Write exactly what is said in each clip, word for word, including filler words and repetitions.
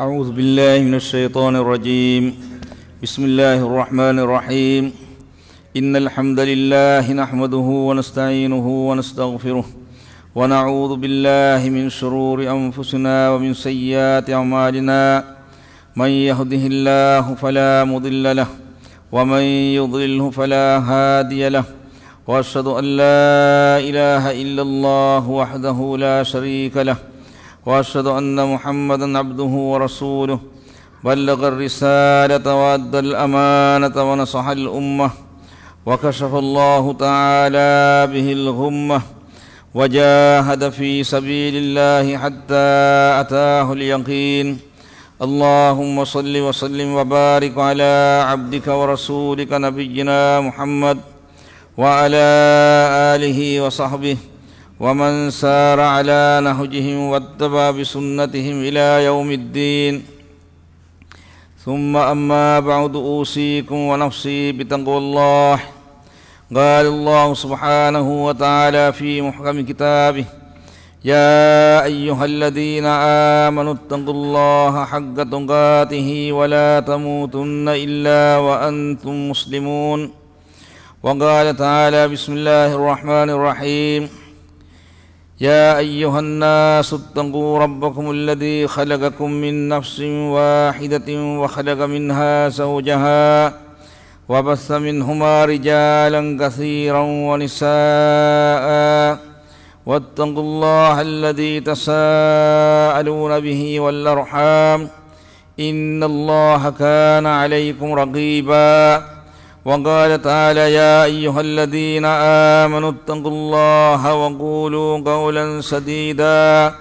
أعوذ بالله من الشيطان الرجيم. بسم الله الرحمن الرحيم. إن الحمد لله نحمده ونستعينه ونستغفره، ونعوذ بالله من شرور أنفسنا ومن سيئات أعمالنا. من يهده الله فلا مضل له، ومن يضلله فلا هادي له. وأشهد أن لا إله إلا الله وحده لا شريك له، وأشهد أن محمدا عبده ورسوله، بلغ الرسالة وأدى الأمانة ونصح الأمة، وكشف الله تعالى به الغمة، وجاهد في سبيل الله حتى أتاه اليقين. اللهم صل وسلم وبارك على عبدك ورسولك نبينا محمد وعلى آله وصحبه ومن سار على نهجهم واتبع بسنتهم إلى يوم الدين. ثم أما بعد، أوصيكم ونفسي بتقوى الله. قال الله سبحانه وتعالى في محكم كتابه: يا أيها الذين آمنوا اتقوا الله حق تقاته ولا تموتن إلا وأنتم مسلمون. وقال تعالى: بسم الله الرحمن الرحيم. يا أيها الناس اتقوا ربكم الذي خلقكم من نفس واحدة وخلق منها زوجها وبث منهما رجالا كثيرا ونساء، واتقوا الله الذي تساءلون به والأرحام، إن الله كان عليكم رقيبا. وقال تعالى: يا أيها الذين آمنوا اتقوا الله وقولوا قولا سديدا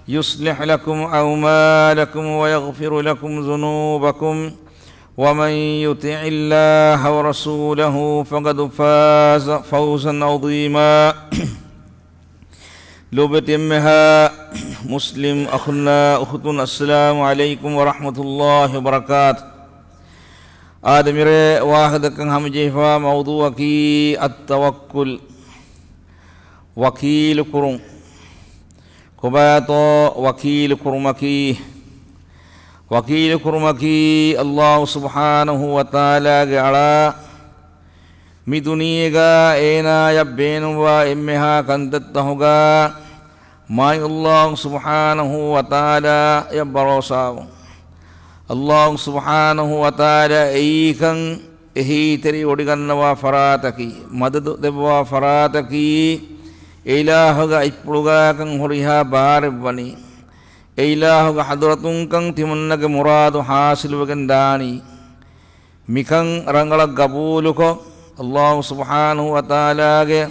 يصلح لكم أعمالكم ويغفر لكم ذنوبكم، ومن يطع الله ورسوله فقد فاز فوزا عظيما. ލޯބިވެތި އެންމެހާ މުސްލިމް އަޚުންނާ އުޚުތުން، އައްސަލާމު ޢަލައިކުމް ވަރަޙްމަތުﷲި ވަބަރަކާތު. އާދެ، މިރޭ ވާހަކަދައްކަން ހަމަޖެހިފާ މައުޟޫޢަކީ އައްތަވައްކުލް، ވަކީލު ކުރުން. ކޮބާތޯ ވަކީލު ކުރުމަކީ؟ ވަކީލު ކުރުމަކީ ﷲ ސުބްޙާނަހޫ ވަތަޢާލާގެ އަޅާ މި ދުނިޔޭގަ އޭނާޔަށް ބޭނުންވާ އެންމެހާ ކަންތައްތަހުގަ މާތް ﷲ ސުބްޙާނަހޫ ވަތަޢާލާޔަށް ބަރޯސާވުން. ﷲ ސުބްޙާނަހޫ ވަތަޢާލާ އެއީކަން އެހީތެރިވޮޑިގަންނަވާ ފަރާތަކީ، މަދަދު ދެއްވާ ފަރާތަކީ، އެ އިލާހުގެ އަތްޕުޅުގަކަން ހުރިހާ ބާރެއްވަނީ، އެ އިލާހުގެ ޙަޟްރަތުންކަން ތިމަންނަގެ މުރާދު ޙާޞިލުވެގެން ދާނީ. މިކަން ރަނގަޅަށް ގަބޫލުކޮށް، ﷲ ސުބްޙާނަހޫ ވަތަޢާލާގެ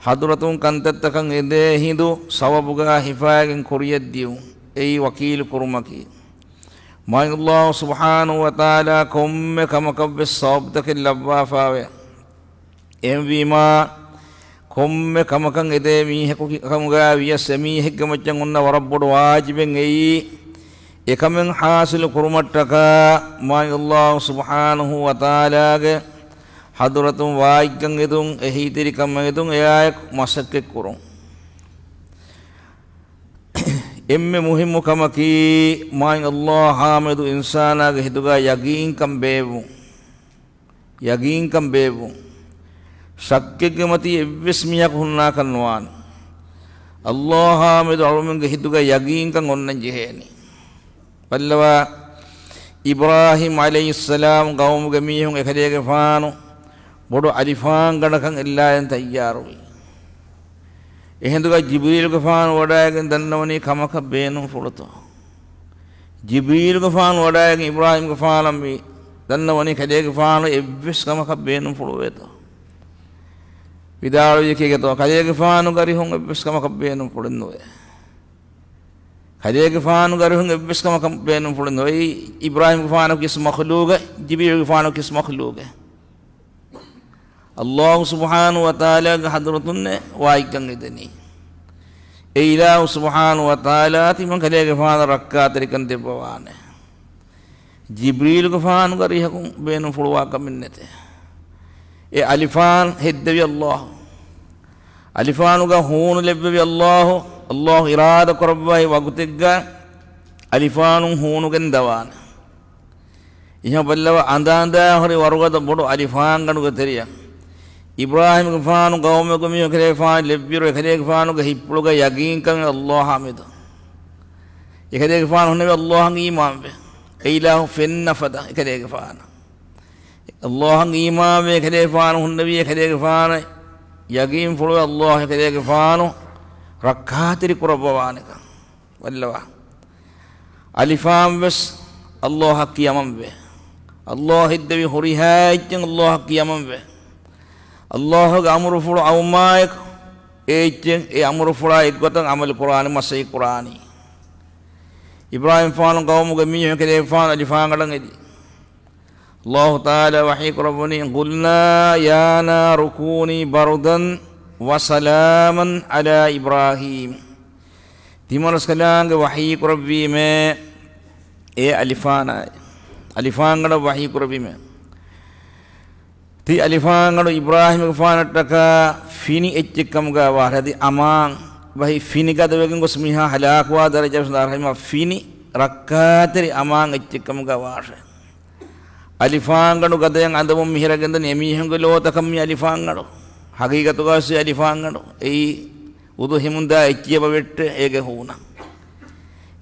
ޙަޟްރަތުން ކަންތައްތަކަށް އެދޭ ހިނދު ސަބަބުގަ ހިފައިގެން ކުރިޔަށްދިޔުން. އެއީ ވަކީލު ކުރުމަކީ. މާތް ﷲ ސުބްޙާނަހޫ ވަތަޢާލާ ކޮންމެ ކަމަކަށްވެސް ސަބަބުތަކެއް ލައްވާފައެވެ. އެހެންވީމާ، ކޮންމެ ކަމަކަށް އެދޭ މީހަކު ކަމުގަ ވިޔަސް، އެމީހެއްގެ މައްޗަށް އޮންނަ ވަރަށް ބޮޑު ވާޖިބެއް އެއީ، އެކަމެއް ޙާޞިލު ކުރުމަށްޓަކާ މާތް ﷲ ސުބްޙާނަހޫ ވަތަޢާލާގެ ޙަޟްރަތުން ވާތްކަން އެދުން، އެހީތެރިކަން އެދުން، އެއާއެކު މަސައްކަތް ކުރުން. އެންމެ މުހިއްމު ކަމަކީ، މާތް ﷲ އާމެދު އިންސާނާގެ ހިތުގަ ޔަގީންކަން ބޭއްވުން. ޔަގީންކަން ބޭއްވުން. ޝައްކެއްގެ މަތީ އެއްވެސް މީހަކު ހުންނާކަށް ނުވާނެ. ﷲ އާމެދު އަޅުމެންގެ ހިތުގަ ޔަގީންކަން އޮންނަން ޖެހޭނީ. ބައްލަވާ، އިބްރާހީމް ޢަލައިހިއްސަލާމް ޤައުމުގެ މީހުން އެކަލޭގެފާނު ބޮޑު އަލިފާން ގަނޑަކަށް އެއްލާލަން ތައްޔާރުވި. އެހިނދުގަ ޖިބްރީލުގެފާނު ވަޑައިގެން ދަންނަވަނީ ކަމަކަށް ބޭނުންފުޅުތޯ؟ ޖިބްރީލުގެފާނު ވަޑައިގެން އިބްރާހީމްގެފާނަށް މި ދަންނަވަނީ ކަލޭގެފާނު އެއްވެސް ކަމަކަށް ބޭނުންފުޅުވޭތޯ؟ ވިދާޅުވީ ކީކޭތޯ؟ ކަލޭގެފާނުގެ އަރިހުން އެއްވެސް ކަމަކަށް ބޭނުންފުޅެއް ނުވޭ. ކަލޭގެފާނުގެ އަރިހުން އެއްވެސް ކަމަކަށް ބޭނުންފުޅެއް ނުވޭ. އިބްރާހީމްގެފާނަކީ މަޚްލޫގެއް، ޖިބްރީލުގެފާނަކީ މަޚްލޫގެއް. ﷲ ސުބްޙާނަހޫ ވަތަޢާލާގެ ޙަޟްރަތުންނޭ ވާތްކަން އެދެނީ. އެ އިލާހު ސުބްޙާނަހޫ ވަތަޢާލާ ތިމަން ކަލޭގެފާނަށް ރައްކާތެރިކަން ދެއްވަވާނެ. ޖިބްރީލުގެފާނުގެ އަރިހަކުން ބޭނުންފުޅުވާ ކަމެއް ނެތޭ. އެ އަލިފާން ހެއްދެވި ﷲ. އަލިފާނުގަ ހޫނު ލެއްވެވި ﷲ. ﷲ އިރާދަ ކުރައްވައި ވަގުތެއްގަ އަލިފާނުން ހޫނުގެން ދަވާނެ. އިހަ ބައްލަވަ އަނދާނދާ ހުރި ވަރުގަދަ ބޮޑު އަލިފާންގަނޑުގެ ތެރެއަށް އިބްރާހީމްގެފާނު ގައުމުގެ މީހުން އެކަލޭގެފާނު ލެއްވިއިރު އެކަލޭގެފާނުގެ ހިތްޕުޅުގަ ޔަގީންކަމެއް އައްލާހާ މެދު. އެކަލޭގެފާނު ހުންނެވި އައްލާހަށް އީމާންވެ. އެ އިލާހު ފެންނަ ފަދަ އެކަލޭގެފާނަށް. އައްލާހަށް އީމާންވެ އެކަލޭގެފާނު ހުންނެވީ އެކަލޭގެފާނަށް ޔަގީންފުޅުވެ އައްލާހު އެކަލޭގެފާނު ރައްކާތެރި ކުރައްވަވާނެކަން. ބައްލަވާ. އަލިފާން ވެސް އައްލާހަށް ކިޔަމަންވެ. އައްލާހު ހެއްދެވި ހުރިހާ އެއްޗެއް އައްލާހަށް ކިޔަމަންވެ. އައްލާހުގެ އަމުރުފުޅު އައުމާއެކު އެ އެއްޗެއް އެ އަމުރުފުޅާ އެއްގޮތަށް އަމަލު ކުރާނެ މަސައްކަތް ކުރާނީ. އިބްރާހީމްފާނު ގައުމުގެ މީހުން އެކަލޭގެފާނު އަލިފާންގަނޑަށް އެދި. އައްލާހު ތަޢާލާ ވަޙީ ކުރައްވަނީ، قُلْنَا يَا نَارُ كُونِي بَرْدًا وَسَلَامًا عَلَىٰ إِبْرَاهِيمَ. ތިމަންރަސްކަލާނގެ ވަޙީ ކުރެއްވީމޭ، އޭ އަލިފާނާއި. އަލިފާންގަނޑަށް ވަޙީ ކުރެއްވީމޭ. ތި އަލިފާންގަނޑު އިބްރާހީމްގެފާނަށްޓަކާ ފިނި އެއްޗެއްކަމުގަ ވާށޭ. އަދި އަމާން ވަހީ ފިނި ގަދަވެގެން ގޮސް މީހާ ހަލާކުވާ ދަރަޖަ ވެސް ދާށޭ. ފިނި ރައްކާތެރި އަމާން އެއްޗެއްކަމުގަ ވާށޭ. އަލިފާންގަނޑު ގަދަޔަށް އަނދަމުން މިހިރަގެންދަނީ އެމީހުންގެ ލޯތަކަށް މި އަލިފާންގަނޑު. ހަގީގަތުގަ ވެސް އެ އަލިފާންގަނޑު. އެއީ އުދުހިމުންދާ އެއްޗިޔަބަ ވެއްޓެ އޭގެ ހޫނަށް.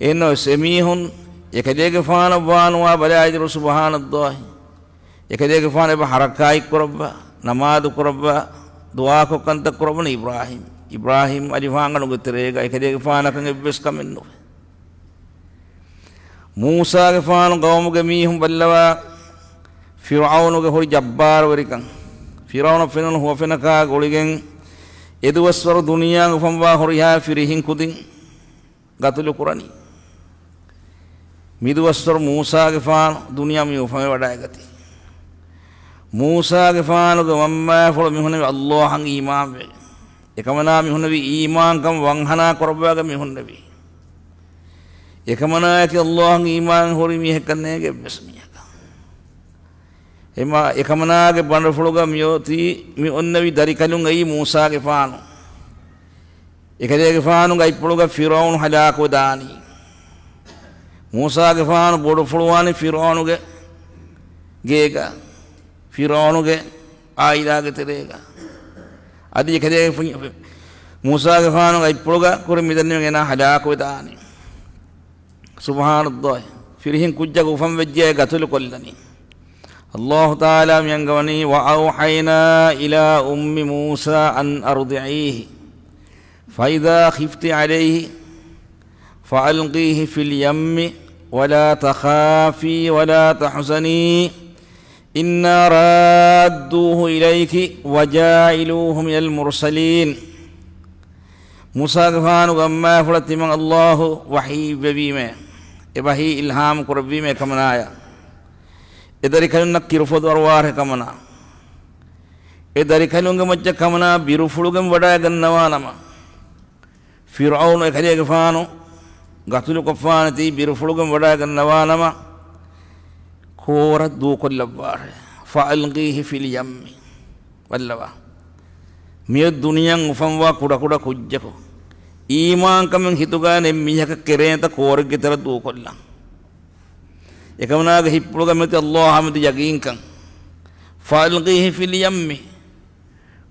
އެހެންނަމަވެސް އެމީހުން އެކަލޭގެފާނަށް ވާނުވާ ބަލާއިދިރު ސުބްޙާނައްލާހި. އެކަލޭގެފާނު އެބަ ޙަރަކާތް ކުރައްވާ، ނަމާދު ކުރައްވާ، ދުޢާކޮށް ކަންތައް ކުރައްވަނީ އިބްރާހީމް. އިބްރާހީމް އަލިފާންގަނޑުގެ ތެރޭގަ އެކަލޭގެފާނަކަށް އެއްވެސް ކަމެއް ނުވޭ. މޫސާގެފާނު ގައުމުގެ މީހުން ބައްލަވާ، ފިރުޢައުނުގެ ހުރި ޖައްބާރުވެރިކަން. ފިރުޢައުނަށް ފެނުނު ހުވަފެނަކާ ގުޅިގެން އެދުވަސްވަރު ދުނިޔާގަ އުފަންވާ ހުރިހާ ފިރިހިން ކުދިން ގަތުލު ކުރަނީ. މިދުވަސްވަރު މޫސާގެފާނު ދުނިޔެ މި އުފަންވެވަޑައިގަތީ. މޫސާގެފާނުގެ މަންމާފުޅު މިހުންނެވި އައްލާހަށް އީމާންވެ. އެކަމަނާ މިހުންނެވި އީމާންކަން ވަންހަނާ ކުރައްވާގެން މިހުންނެވި. އެކަމަނާއަކީ އައްލާހަށް އީމާން ހުރި މީހެއްކަން ނޭނގެ އެއްވެސް މީހަކަށް. އެމާ އެކަމަނާގެ ބަނޑުފުޅުގަ މިއޮތީ، މި އޮންނެވި ދަރިކަލުން އެއީ މޫސާގެފާނު. އެކަލޭގެފާނުގެ އަތްޕުޅުގަ ފިރުޢައުނު ހަލާކުވެދާނީ. މޫސާގެފާނު ބޮޑުފުޅުވާނީ ފިރުޢައުނުގެ ގޭގަ، ފިރުޢައުނުގެ ޢާއިލާގެ ތެރޭގަ. އަދި އެކަލޭގެފާނު، މޫސާގެފާނުގެ އަތްޕުޅުގަ ކުރިން މިދެންނެވި އޭނާ ހަލާކުވެދާނީ. ސުބްޙާނައްލާހި. ފިރިހެން ކުއްޖަކު އުފަންވެއްޖެ ގަތުލު ކޮށްލަނީ. އައްލާހު ތަޢާލާ މި އަންގަވަނީ، وَأَوْحَيْنَا إِلَىٰ أُمِّ مُوسَىٰ أَنْ أَرْضِعِيهِ فَإِذَا خِفْتِ عَلَيْهِ فَأَلْقِيهِ فِي الْيَمِّ وَلَا تَخَافِي وَلَا تَحْزَنِي إِنَّا رَادُّوهُ إِلَيْكِ وَجَاعِلُوهُ مِنَ الْمُرْسَلِينَ. މޫސާގެފާނުގެ މަންމާފުޅަށް ތިމަން އައްލާހު ވަޙީ އިއްވެވީމޭ، އެ ވަޙީ އިލްހާމް ކުރެއްވީމޭ އެކަމަނާޔަށް، އެ ދަރިކަލުންނަށް ކިރުފޮދުއަރުވާށޭ ކަމަނާ. އެ ދަރިކަލުންގެ މައްޗަށް ކަމަނާ ބިރުފުޅުގެން ވަޑައިގަންނަވާނަމަ، ފިރުޢައުނު އެކަލޭގެފާނު ގަތުލުކޮށްފާނެތީ ބިރުފުޅުގެން ވަޑައިގަންނަވާނަމަ، ކޯރަށް ދޫކޮށްލައްވާށޭ. فَأَلْقِيهِ فِي الْيَمِّ. ބައްލަވާ. މިއޮތް ދުނިޔެއަށް އުފަންވާ ކުޑަކުޑަ ކުއްޖަކު އީމާންކަމެއް ހިތުގައި ނެތް މީހަކަށް ކެރޭނެތަ ކޯރެއްގެ ތެރަށް ދޫކޮށްލަން. އެކަމަނާގެ ހިތްޕުޅުގަ މިއޮތީ އައްލާހާ މެދު ޔަގީންކަން. فَأَلْقِيهِ فِي الْيَمِّ.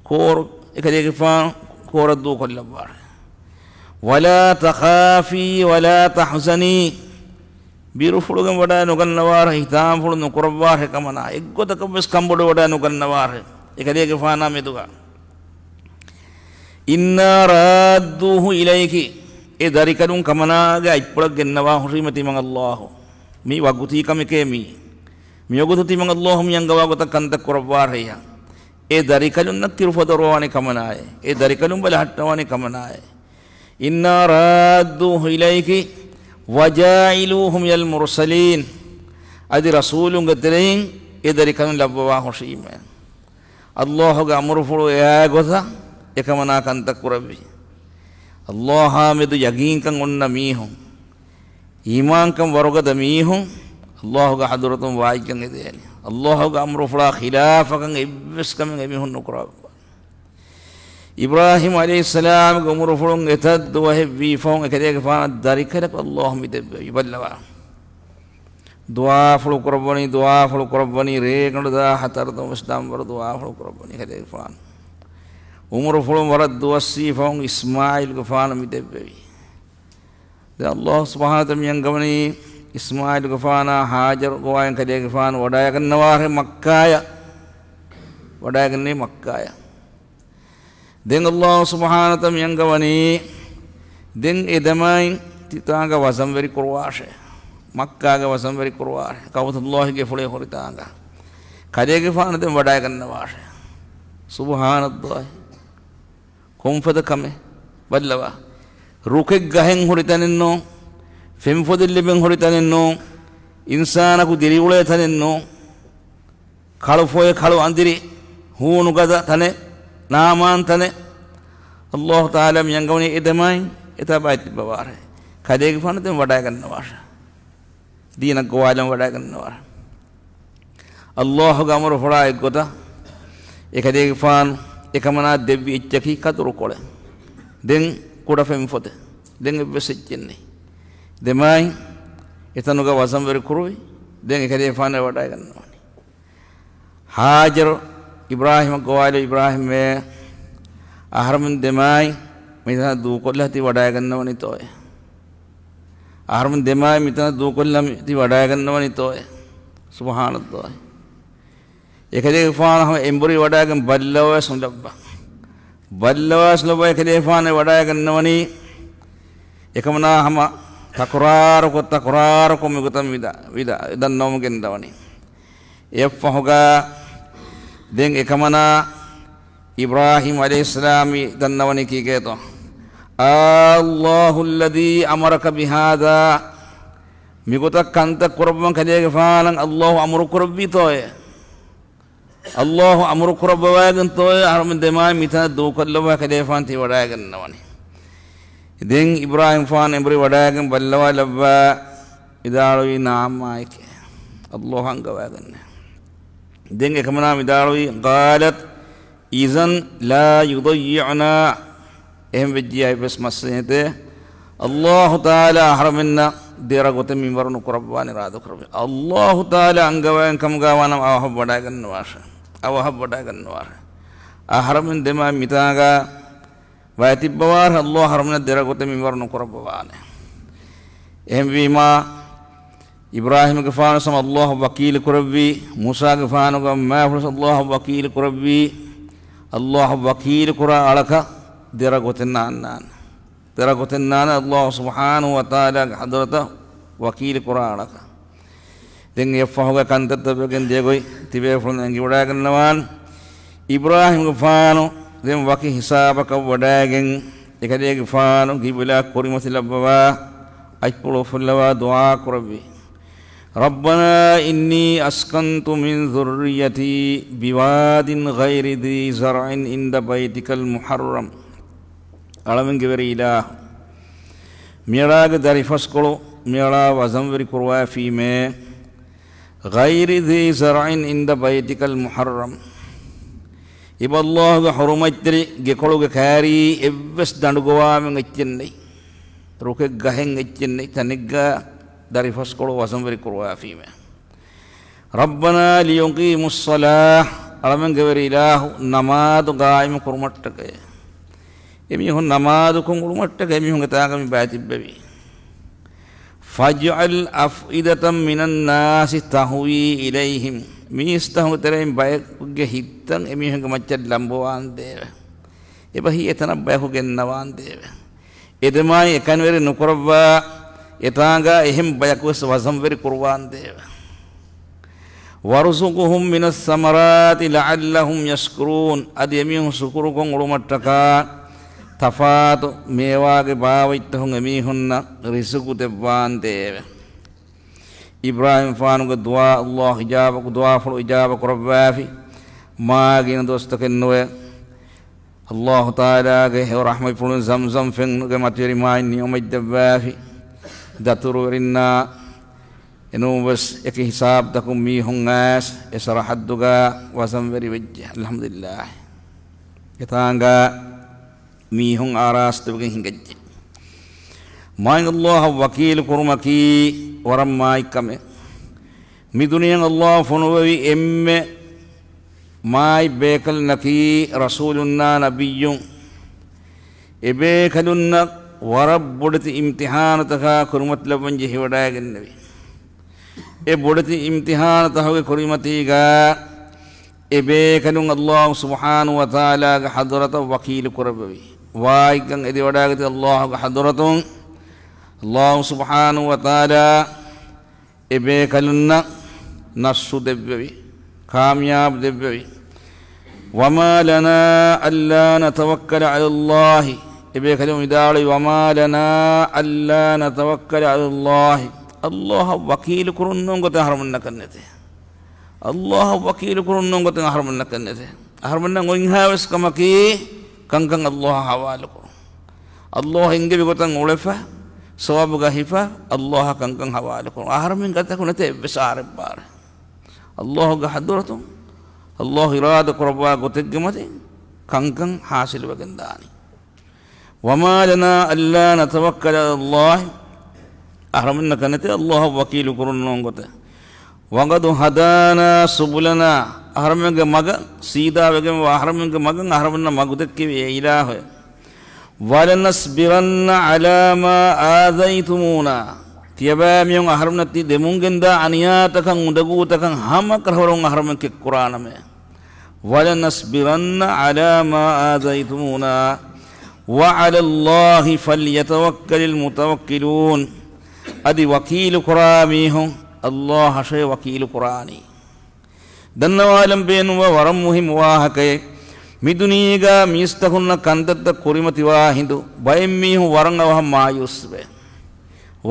ކޯރު އެކަލޭގެފާނު ކޯރަށް ދޫކޮށްލައްވާށޭ. وَلَا تَخَافِي وَلَا تَحْزَنِي. ބިރުފުޅުގެން ވަޑައި ނުގަންނަވާށޭ، ހިތާމަފުޅު ނުކުރައްވާށޭ ކަމަނާ. އެއްގޮތަކަށް ވެސް ކަނބޮޑުވެވަޑައި ނުގަންނަވާށޭ އެކަލޭގެފާނާ މެދުގަ. إِنَّا رَادُّوهُ إِلَيْكِ. އެ ދަރިކަލުން ކަމަނާގެ އަތްޕުޅަށް ގެންނަވާ ހުށީމަ ތިމަން އައްލާހު. މީ ވަގުތީ ކަމެކޭ މީ. މިވަގުތު ތިމަން އައްލާހު މި އަންގަވާ ގޮތަށް ކަންތައް ކުރައްވާށޭ. އެ ދަރިކަލުންނަށް ކިރުފޮދުއަރުވާނެ ކަމަނާއޭ. އެ ދަރިކަލުން ބަލަހައްޓަވާނެ ކަމަނާއޭ. إِنَّا رَادُّوهُ إِلَيْكِ وَجَاعِلُوهُ مِنَ الْمُرْسَلِينَ. އަދި ރަސޫލުންގެ ތެރެއިން އެ ދަރިކަލުން ލައްވަވާ ހުށީމޭ. އައްލާހުގެ އަމުރުފުޅު އެއާ ގޮތަށް އެކަމަނާ ކަންތައް ކުރެއްވި. އައްލާހާ މެދު ޔަގީންކަން އޮންނަ މީހުން، އީމާންކަން ވަރުގަދަ މީހުން، އައްލާހުގެ ޙަޟްރަތުން ވާތްކަން އެދޭނެ. އައްލާހުގެ އަމުރުފުޅާ ޚިލާފަކަން އެއްވެސް ކަމެއް އެމީހުން ނުކުރައްވާ. އިބްރާހީމް ޢަލައިހިއްސަލާމްގެ އުމުރުފުޅުން އެތައް ދުވަހެއް ވީ ފަހުން އެކަލޭގެފާނަށް ދަރިކަލަކު ﷲ މި ދެއްވެވި. ބައްލަވާ. ދުޢާފުޅު ކުރައްވަނީ، ދުޢާފުޅު ކުރައްވަނީ، ރޭގަނޑު ދާ ހަތަރު ދުވަސް ދަންވަރު ދުޢާފުޅު ކުރައްވަނީ ކަލޭގެފާނު. އުމުރުފުޅުން ވަރަށް ދުވަސްވީ ފަހުން އިސްމާޢީލްގެފާނު މި ދެއްވެވި. ދެން ﷲ ސުބްޙާނަހޫ ވަތަޢާލާ މި އަންގަވަނީ އިސްމާޢީލްގެފާނާ ހާޖަރު ގޮވާގެން ކަލޭގެފާނު ވަޑައިގަންނަވާށޭ މައްކާޔަށް. ވަޑައިގަންނަވީ މައްކާޔަށް. ދެން ﷲ ސުބްޙާނަހޫ ވަތަޢާލާ މި އަންގަވަނީ، ދެން އެ ދެމާތް ތި ތާނގަ ވަޒަންވެރި ކުރުވާށޭ. މައްކާގަ ވަޒަންވެރި ކުރުވާށޭ. ކަޢުބަތުﷲގެ ފުޅޭ ހުރި ތާނގަ. ކަލޭގެފާނު ދެން ވަޑައިގަންނަވާށޭ. ސުބްޙާނަﷲ. ކޮންފަދަ ކަމެއް؟ ބައްލަވާ. ރުކެއް ގަހެއް ހުރި ތަނެއް ނޫން. ފެންފޮދެއް ލިބެން ހުރި ތަނެއް ނޫން. އިންސާނަކު ދިރިއުޅޭ ތަނެއް ނޫން. ކަޅު ފޮއެ، ކަޅު އަނދިރި، ހޫނު ގަދަ ތަނެއް، ނާމާން ތަނެއް. ﷲ ތަޢާލާ މި އަންގަވަނީ އެ ދެމާތް އެތާ ބައިތިއްބަވާށޭ. ކަލޭގެފާނު ދެން ވަޑައިގަންނަވާށޭ. ދީނަށް ގޮވާލަން ވަޑައިގަންނަވާށޭ. ﷲގެ އަމުރުފުޅާ އެއްގޮތަށް އެކަލޭގެފާނު އެކަމަނާ ދެއްވި އެއްޗަކީ ކަދުރުކޮޅެއް. ދެން ކުޑަ ފެންފޮދެއް. ދެން އެއްވެސް އެއްޗެއް ނެތް. ދެމާތް އެތަނުގަ ވަޒަންވެރި ކުރުވި. ދެން އެކަލޭގެފާނު ވަޑައިގަންނަވަނީ. ހާޖަރު އިބްރާހީމަށް ގޮވާލި، އިބްރާހީމޭ، އަހަރުމެން ދެމާތް މިތަނަށް ދޫކޮށްލާ ތި ވަޑައިގަންނަވަނީތޯއޭ؟ އަހަރުމެން ދެމާތް މިތަނަށް ދޫކޮށްލާ ތި ވަޑައިގަންނަވަނީތޯއޭ؟ ސުބްޙާނަﷲ. އެކަލޭގެފާނު ހަމަ އެނބުރި ވަޑައިގެން ބައްލަވަސް ނުލައްވާ. ބައްލަވަސް ނުލައްވާ އެކަލޭގެފާނު ވަޑައިގަންނަވަނީ. އެކަމަނާ ހަމަ ތަކުރާރުކޮށް، ތަކުރާރުކޮށް މިގޮތަށް ވިދާ، ވިދާ، ދަންނަވަމުން ގެންދަވަނީ. އެއަށްފަހުގަ ދެން އެކަމަނާ އިބްރާހީމް ޢަލައިހިއްސަލާމް ދަންނަވަނީ ކީކޭތޯ؟ آللهُ الذي أمرك بهذا؟ މިގޮތަށް ކަންތައް ކުރައްވަން ކަލޭގެފާނަށް ﷲ އަމުރު ކުރެއްވީތޯއޭ؟ ﷲ އަމުރު ކުރައްވަވައިގެންތޯއޭ އަހަރުމެން ދެމާތް މިތަނަށް ދޫކޮށްލައްވާ ކަލޭގެފާނު ތި ވަޑައިގަންނަވަނީ؟ ދެން އިބްރާހީމްގެފާނު އެނބުރި ވަޑައިގެން ބައްލަވާލައްވާ ވިދާޅުވީ ނާމާއެކޭ. ﷲ އަންގަވައިގަންނަ. ދެން އެކަމަނާ ވިދާޅުވީ، قَالَتْ إِذًا لَا يُضَيِّعُنَا. އެހެން ވެއްޖިއްޔާ އެއްވެސް މައްސަލައެއް ނެތޭ. ﷲ ތަޢާލާ އަހަރުމެންނަށް ދެރަ ގޮތެއް މިންވަރު ނުކުރައްވާނެ އިރާދަކުރައްވި. ﷲ ތަޢާލާ އަންގަވައިގެން ކަމުގަ ވާނަމަ އަވަހަށް ވަޑައިގަންނަވާށޭ. އަވަހަށް ވަޑައިގަންނަވާށޭ. އަހަރުމެން ދެމާ މިތާގަ ބައިތިއްބަވާށޭ، ﷲ އަހަރުމެންނަށް ދެރަ ގޮތެއް މިންވަރު ނުކުރައްވަވާނެ. އެހެންވީމާ، އިބްރާހީމްގެފާނު ސަމަ ﷲ ވަކީލު ކުރެއްވީ، މޫސާގެފާނުގެ މާފުޅުސް ﷲ ވަކީލު ކުރެއްވީ، ﷲ ވަކީލު ކުރާ އަޅަކަށް ދެރަ ގޮތެއް ނާންނާނެ. ދެރަ ގޮތެއް ނާންނާނެ ﷲ ސުބްޙާނަހޫ ވަތަޢާލާގެ ޙަޟްރަތަށް ވަކީލު ކުރާ އަޅަކަށް. ދެން އެއަށްފަހުގަ ކަންތައްތައް ވެގެން ދިޔަގޮތް ތިބޭފުޅުން އެނގިވަޑައިގަންނަވާން. އިބްރާހީމްގެފާނު ދެން ވަކި ހިސާބަކަށް ވަޑައިގެން، އެކަލޭގެފާނު ޤިބްލާ ކުރިމަތިލައްވަވާ، އަތްޕުޅު އުފުއްލަވާ ދުޢާ ކުރެއްވި. رَبَّنَا إِنِّي أَسْكَنْتُ مِنْ ذُرِّيَّتِي بِوَادٍ غَيْرِ ذِي زَرْعٍ عِنْدَ بَيْتِكَ الْمُحَرَّمِ. އަޅަމެންގެ ވެރި އިލާހު، މިއަޅާގެ ދަރިފަސްކޮޅު މިއަޅާ ވަޒަންވެރި ކުރުވާފީމޭ، غَيْرِ ذِي زَرْعٍ عِنْدَ بَيْتِكَ الْمُحَرَّمِ. އިބަ ﷲގެ ޙުރުމަތްތެރި ގެކޮޅުގެ ކާރީ އެއްވެސް ދަނޑުގޮވާމެން އެއްޗެއް ނެތް. ރުކެއް ގަހެއް އެއްޗެއް ނެތް ތަނެއްގަ ދަރިފަސްކޮޅު ވަޒަންވެރި ކުރުވާފީމޭ. رَبَّنَا لِيُقِيمُوا الصَّلَاةَ، އަޅަމެންގެ ވެރި އިލާހު، ނަމާދު ގާއިމު ކުރުމަށްޓަކައި. އެމީހުން ނަމާދުކޮށް އުޅުމަށްޓަކައި އެމީހުންގެ ތާގަ މި ބައިތިއްބެވީ. فَاجْعَلْ أَفْئِدَةً مِنَ النَّاسِ تَهْوِي إِلَيْهِمْ. މީސްތަކުންގެ ތެރެއިން ބަޔެއްގެ ހިތްތައް އެމީހުންގެ މައްޗަށް ލަނބަވާންދޭވެ. އެބަހީ އެތަނަށް ބަޔަކު ގެންނަވާންދޭވެ. އެދެމާއި އެކަންވެރި ނުކުރައްވާ، އެތާނގާ އެހެން ބަޔަކުވެސް ވަޒަންވެރި ކުރުވާންދޭވެ. وَارْزُقْهُم مِّنَ الثَّمَرَاتِ لَعَلَّهُمْ يَشْكُرُونَ. އަދި އެމީހުން ޝުކުރުކޮށް އުޅުމަށްޓަކާ، ތަފާތު މޭވާގެ ބާވަތްތަކުން އެމީހުންނަށް ރިޒުގު ދެއްވާންދޭވެ. އިބްރާހީމްފާނުގެ ދުޢާ ﷲ އިޖާބަ، ދުޢާފުޅު އިޖާބަ ކުރައްވާފި. މާ ގިނަ ދުވަސްތަކެއް ނުވެ، ﷲ ތަޢާލާގެ ހެޔޮ ރަޙްމަތްފުޅުން ޒަމްޒަމް ފެންގެ މަތިވެރި މާއިން ނިޢުމަތް ދެއްވާފި. ދަތުރުވެރިންނާ އެނޫންވެސް އެކި ހިސާބުތަކުން މީހުން އައިސް އެ ސަރަޙައްދުގަ ވަޒަންވެރި ވެއްޖެ. އަލްޙަމްދުލިއްލާހް. އެތާނގަ މީހުން އާރާސްތުވެގެން ހިނގައްޖެ. މާތް ﷲ އަށް ވަކީލު ކުރުމަކީ ވަރަށް މާތް ކަމެއް. މި ދުނިޔެއަށް ﷲ ފޮނުވެވި އެންމެ މާތް ބޭކަލުންނަކީ ރަސޫލުންނާ ނަބިއްޔުން. އެބޭކަލުންނަށް ވަރަށް ބޮޑެތި އިމްތިހާނުތަކާ ކުރިމަތިލައްވަން ޖެހިވަޑައިގެންނެވި. އެ ބޮޑެތި އިމްތިހާނުތަކުގެ ކުރިމަތީގަ އެބޭކަލުން ﷲ ސުބްޙާނަހޫ ވަތަޢާލާގެ ޙަޟްރަތަށް ވަކީލު ކުރެއްވެވި. ވާހިކަން އެދިވަޑައިގަތީ ﷲގެ ޙަޟްރަތުން. ﷲ ސުބްޙާނަހޫ ވަތަޢާލާ އެބޭކަލުންނަށް ނަޞްރު ދެއްވެވި، ކާމިޔާބު ދެއްވެވި. وما لنا ألا نتوكل على الله. އެބޭކަލުން ވިދާޅުވި، وما لنا ألا نتوكل على الله. ﷲ އަށް ވަކީލު ކުރުން ނޫން ގޮތެއް އަހަރުމެންނަކަށް ނެތޭ. ﷲ އަށް ވަކީލު ކުރުން ނޫން ގޮތެއް އަހަރުމެންނަކަށް ނެތޭ. އަހަރުމެންނަށް އޮތްހާވެސް ކަމަކީ ކަންކަން ﷲ އަށް ޙަވާލު ކުރުން. ﷲ އެންގެވި ގޮތަށް އުޅެފަ، ސަވާބުގަ ހިފަ، ﷲ އަށް ކަންކަން ޙަވާލު ކުރުން. އަހަރުމެން ގަދަކު ނެތޭ އެއްވެސް އާރެއްބާރެއް. ﷲގެ ޙަޟްރަތުން، ﷲ އިރާދަ ކުރައްވާ ގޮތެއްގެ މަތިން ކަންކަން ޙާޞިލުވެގެން ދާނީ. وما لنا ألا نتوكل على الله. އަހަރުމެންނަކަށް ނެތޭ ﷲ އަށް ވަކީލު ކުރުން ނޫން ގޮތެއް. وقد هدانا سبلنا. އަހަރުމެންގެ މަގަށް ސީދާވެގެންވާ، އަހަރުމެންގެ މަގަށް އަހަރުމެންނަށް މަގު ދެއްކެވި އެ އިލާހު. ولنصبرن على ما آذيتمونا. ތިޔަބައިމީހުން އަހަރުމެންނަށް ތި ދެމުންގެންދާ އަނިޔާތަކަށް، އުނދަގޫތަކަށް ހަމަކަށަވަރުން އަހަރުމެން ކެއްކުރާނަމޭ. ولنصبرن على ما آذيتمونا وعلى الله فليتوكل المتوكلون. އަދި ވަކީލު ކުރާ މީހުން ﷲ އަށޭ ވަކީލު ކުރާނީ. ދަންނަވާލަން ބޭނުންވާ ވަރަށް މުހިއްމު ވާހަކައެއް. މި ދުނިޔޭގަ މީސްތަކުންނަށް ކަންތައްތައް ކުރިމަތިވާ ހިނދު ބައެއް މީހުން ވަރަށް އަވަހަށް މާޔޫސްވޭ.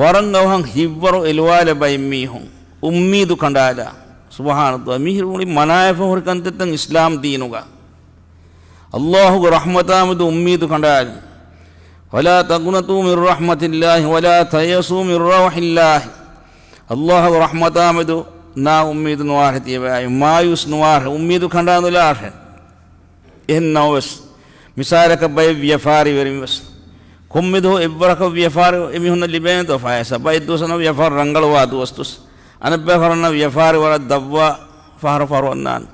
ވަރަށް އަވަހަށް ހިތްވަރު އެލުވާލާ ބައެއް މީހުން އުއްމީދު ކަނޑާލާ. ސުބްޙާނަﷲ، މިހިރު މުޅި މަނާއެފަ ހުރި ކަންތައްތައް އިސްލާމް ދީނުގަ. ﷲގެ ރަޙްމަތާމެދު އުއްމީދު ކަނޑާލި. ولا تقنطوا من رحمة الله ولا تيأسوا من روح الله. ﷲގެ ރަޙްމަތާމެދު ނާ އުއްމީދު ނުވާށޭ ތިޔަބައި، މާޔޫސް ނުވާށޭ، އުއްމީދު ކަނޑާނުލާށޭ. އެހެން ނަމަވެސް، މިސާލަކަށް ބައެއް ވިޔަފާރިވެރިން ވެސް ކޮންމެ ދުވަހު އެއްވަރަކަށް ވިޔަފާރި އެމީހުންނަށް ލިބޭނެތޯ ފައިސާ؟ ބައެއް ދުވަސް ވަންނަ ވިޔަފާރި ރަނގަޅުވާ ދުވަސް ދުވަސް. އަނެއްބައި ފަހަރު ވަންނަ ވިޔަފާރި ވަރަށް ދަށްވާ ފަހަރު ފަހަރު ވަންނާނެ.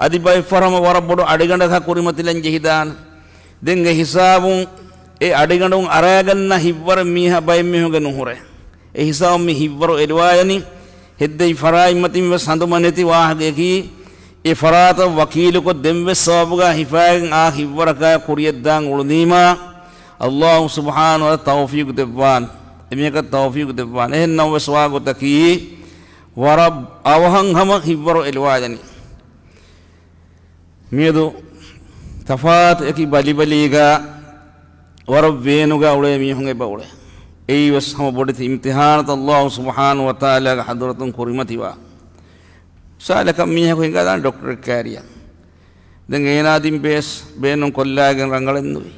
އަދި ބައެއް ފަހަރު ހަމަ ވަރަށް ބޮޑު އަޑިގަނޑަކަށް ކުރިމަތިލަން ޖެހިދާނެ. ދެން އެ ހިސާބުން އެ އަޑިގަނޑުން އަރާގަންނަ ހިތްވަރެއް މީހާ ބައެއް މީހުންގެ ނުހުރޭ. އެ ހިސާބުން މި ހިތްވަރު އެލުވާލަނީ ހެއްދެވި ފަރާތް މަތިން ވެސް ހަނދުމަ ނެތި ވާހަކަޔަކީ، އެ ފަރާތަށް ވަކީލުކޮށް ދެން ވެސް ސަބަބުގަ ހިފައިގެން އާ ހިތްވަރަކާ ކުރިޔަށްދާން އުޅުނީމާ، ﷲ ސުބްޙާނަހޫ ވަތަޢާލާ ތައުފީޤު ދެއްވާނެ. އެމީހަކަށް ތައުފީޤު ދެއްވާނެ. އެހެން ނަމަވެސް ވާގޮތަކީ، ވަރަށް އަވަހަށް ހަމަ ހިތްވަރު އެލުވާލަނީ. މިއަދު ތަފާތު އެކި ބަލިބަލީގަ ވަރަށް ވޭނުގަ އުޅޭ މީހުން އެބަ އުޅޭ. އެއީވެސް ހަމަ ބޮޑެތި އިމްތިޙާނަކަށް ﷲ ސުބްޙާނަހޫ ވަތަޢާލާގެ ޙަޟްރަތުން ކުރިމަތިވާ. މިސާލަކަށް މީހަކު ހިނގާދާނެ ޑޮކްޓަރެއް ކައިރިއަށް. ދެން އޭނާ ދިން ބޭސް ބޭނުން ކޮށްލާގެން ރަނގަޅެއް ނުވި.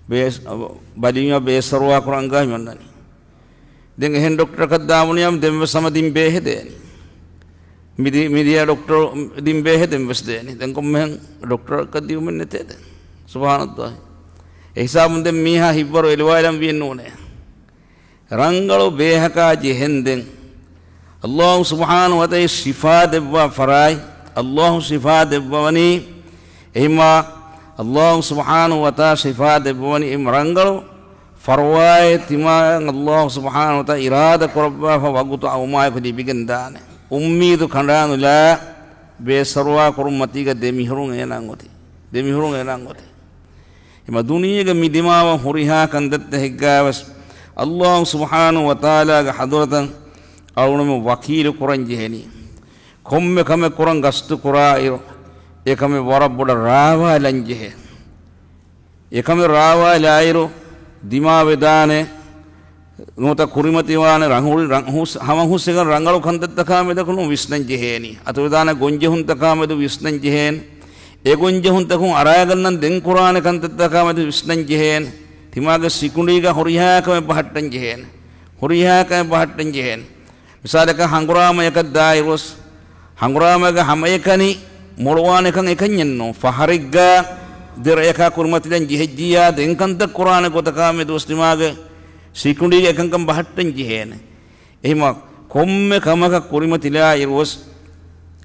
ބޭސް، ބަލީމަ ބޭސް ސަރުވާ ކުރަން އަންގާ މި އޮންނަނީ. ދެން އެހެން ޑޮކްޓަރަކަށް ދާ ބުނިޔާމު ދެން ވެސް ހަމަ ދިން ބޭހެއް ދޭނީ. މިދި-، މިދިޔަ ޑޮކްޓަރު ދިން ބޭހެއް ދެން ވެސް ދޭނީ. ދެން ކޮންމެހެން ޑޮކްޓަރަކަށް ދިޔުމެއް ނެތޭ ދެން. ސުބްޙާނަﷲ. އެ ހިސާބުން ދެން މީހާ ހިތްވަރު އެލުވާލަން ވިއެއް ނޫނޭ. ރަނގަޅު ބޭހަކާ ޖެހެން ދެން. ﷲ ސުބްޙާނަހޫ ވަތަޢާލާ ޝިފާ ދެއްވާ ފަރާތް. ﷲ ޝިފާ ދެއްވަވަނީ. އެހިމާ ﷲ ސުބްޙާނަހޫ ވަތަޢާލާ ޝިފާ ދެއްވަވަނީ އެ ރަނގަޅު ފަރުވާއެއް ތިމާގަން ﷲ ސުބްޙާނަހޫ ވަތަޢާލާ އިރާދަ ކުރައްވާފަ ވަގުތު އައުމާއެކު ލިބިގެން ދާނެ. އުއްމީދު ކަނޑާނުލާ ބޭސް ސަރުވާ ކުރުން މަތީގަ ދެމިހުރުން އޭނާ އޮތީ. ދެމިހުރުން އޭނާ އޮތީ. އެމަ ދުނިޔޭގަ މި ދިމާވަން ހުރިހާ ކަންތައްތައް ހިއްގާވެސް، ﷲ ސުބްޙާނަހޫ ވަތަޢާލާގެ ޙަޟްރަތަށް އަޅުގަނޑުމެން ވަކީލު ކުރަން ޖެހެނީ. ކޮންމެ ކަމެއް ކުރަން ގަސްތު ކުރާއިރު، އެ ކަމެއް ވަރަށް ބޮޑަށް ރާވާލަން ޖެހޭ. އެކަމެއް ރާވާލާއިރު، ދިމާވެދާނެ ނުވަތަ ކުރިމަތިވާނެ ރަނގަޅު، ރަނގ-، ހުސް-، ހަމަ ހުސްއެކަން ރަނގަޅު ކަންތައްތަކާ މެދަކުން ވިސްނަން ޖެހޭނީ. އަތުވެދާނެ ގޮންޖެހުންތަކާ މެދު ވިސްނަން ޖެހޭނެ. އެ ގޮންޖެހުންތަކުން އަރާގަންނަން ދެން ކުރާނެ ކަންތައްތަކާ މެދު ވިސްނަން ޖެހޭނެ. ތިމާގެ ސިކުނޑީގަ ހުރިހާ ކަމެއް ބަހައްޓަން ޖެހޭނެ. ހުރިހާ ކަމެއް ބަހައްޓަން ޖެހޭނެ. މިސާލަކަށް ހަނގުރާމަޔަކަށް ދާއިރުވެސް، ހަނގުރާމައިގެ ހަމައެކަނި މޮޅުވާނެކަން އެކަންޏެއް ނޫން. ފަހަރެއްގަ ދެ ރެއަކާ ކުރިމަތިލަން ޖެހިއްޖިއްޔާ، ދެން ކަންތައް ކުރާނެ ގޮތަކާ މެދުވެސް ތިމާގެ ސިކުނޑީގެ އެކަންކަން ބަހައްޓަން ޖެހޭނެ. އެހެންވީމަ ކޮންމެ ކަމަކަށް ކުރިމަތިލާ އިރުވެސް،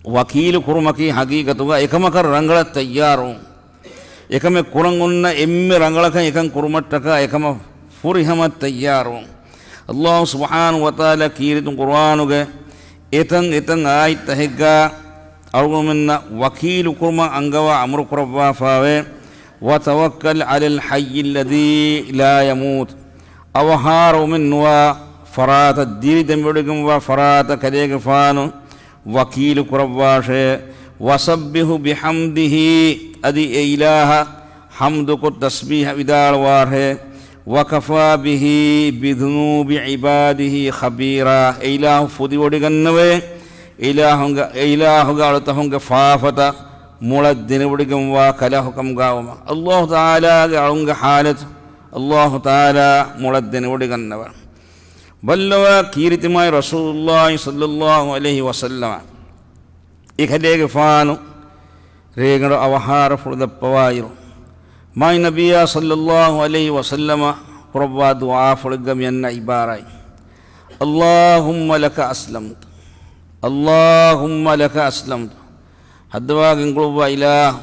ވަކީލު ކުރުމަކީ ހަގީގަތުގަ އެކަމަކަށް ރަނގަޅަށް ތައްޔާރުވުން. އެކަމެއް ކުރަން އޮންނަ އެންމެ ރަނގަޅަކަށް އެކަން ކުރުމަށްޓަކާ އެކަމަށް ފުރިހަމަ ތައްޔާރުވުން. ﷲ ސުބްޙާނަހޫ ވަތަޢާލާ ކީރިތި ޤުރުއާނުގެ އެތަން އެތަން އާޔަތްތަކެއްގަ އަޅުގަނޑުމެންނަށް ވަކީލު ކުރުމަށް އަންގަވާ އަމުރު ކުރައްވާފައިވޭ، وتوكل على الحي الذي لا يموت. އަވަހާރަވުމެއް ނުވާ ފަރާތަށް، ދިރި ދެމިވޮޑިގެންވާ ފަރާތަށް ކަލޭގެފާނު ވަކީލު ކުރައްވާށޭ. وسبح بحمده، އަދި އެ އިލާހަށް ޙަމްދުކޮށް ތަސްބީޙަ ވިދާޅުވާށޭ. وكفى به بذنوب عباده خبيرا. އެ އިލާހު ފުދިވޮޑިގަންނަވައޭ، އެ އިލާހުގެ، އެ އިލާހުގެ އަޅުތަކުންގެ ފާފަތައް މޮޅަށް ދެނެވޮޑިގެންވާ ކަލާހުކަމުގައިވުމަށް. ﷲ ތަޢާލާގެ އަޅުންގެ ޙާލަތު ﷲ ތަޢާލާ މޮޅަށް ދެނެވޮޑިގަންނަވަ. ބައްލަވާ ކީރިތި މާތް ރަސޫލުﷲ ޞައްލަﷲ ޢަލައިހި ވަސައްލަމަ، އެކަލޭގެފާނު ރޭގަނޑު އަވަހާރަފުޅު ދައްޕަވާއިރު، މާތް ނަބިއްޔާ ޞައްލަﷲ ޢަލައިހި ވަސައްލަމަ ކުރައްވާ ދުޢާފުޅެއްގަ މިއަންނަ ޢިބާރާތް، اللهم لك أسلمت، اللهم لك أسلمت. ހައްދަވާ ގެންގުޅުއްވާ އިލާހު،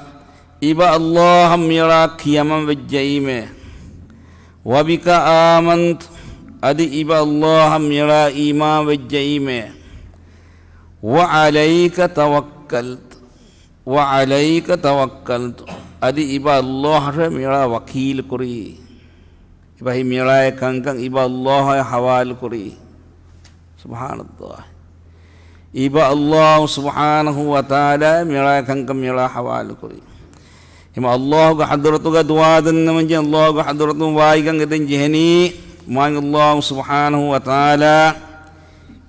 އިބަ ﷲ އަށް މިއަޅާ ކިޔަމަން ވެއްޖައީމޭ. وبك آمنت، އަދި އިބަ ﷲ އަށް މިއަޅާ އީމާން ވެއްޖައީމޭ. وعليك توكلت، وعليك توكلت، އަދި އިބަ ﷲ އަށް މިއަޅާ ވަކީލު ކުރީ. އިބަ މިއަޅާ އެ ކަންކަން އިބަ ﷲ އަށް ޙަވާލު ކުރީ. ސުބްޙާނަﷲ. އިބަ ﷲ ސުބްޙާނަހޫ ވަތަޢާލާ މިއަޅާ ކަންކަން މިއަޅާ ޙަވާލު ކުރީ. އެހެން ﷲގެ ޙަޟްރަތުގަ ދުޢާ ދަންނަވަންޖެ، ﷲގެ ޙަޟްރަތުން ވާހިކަން އެދެން ޖެހެނީ، މާތް ﷲ ސުބްޙާނަހޫ ވަތަޢާލާ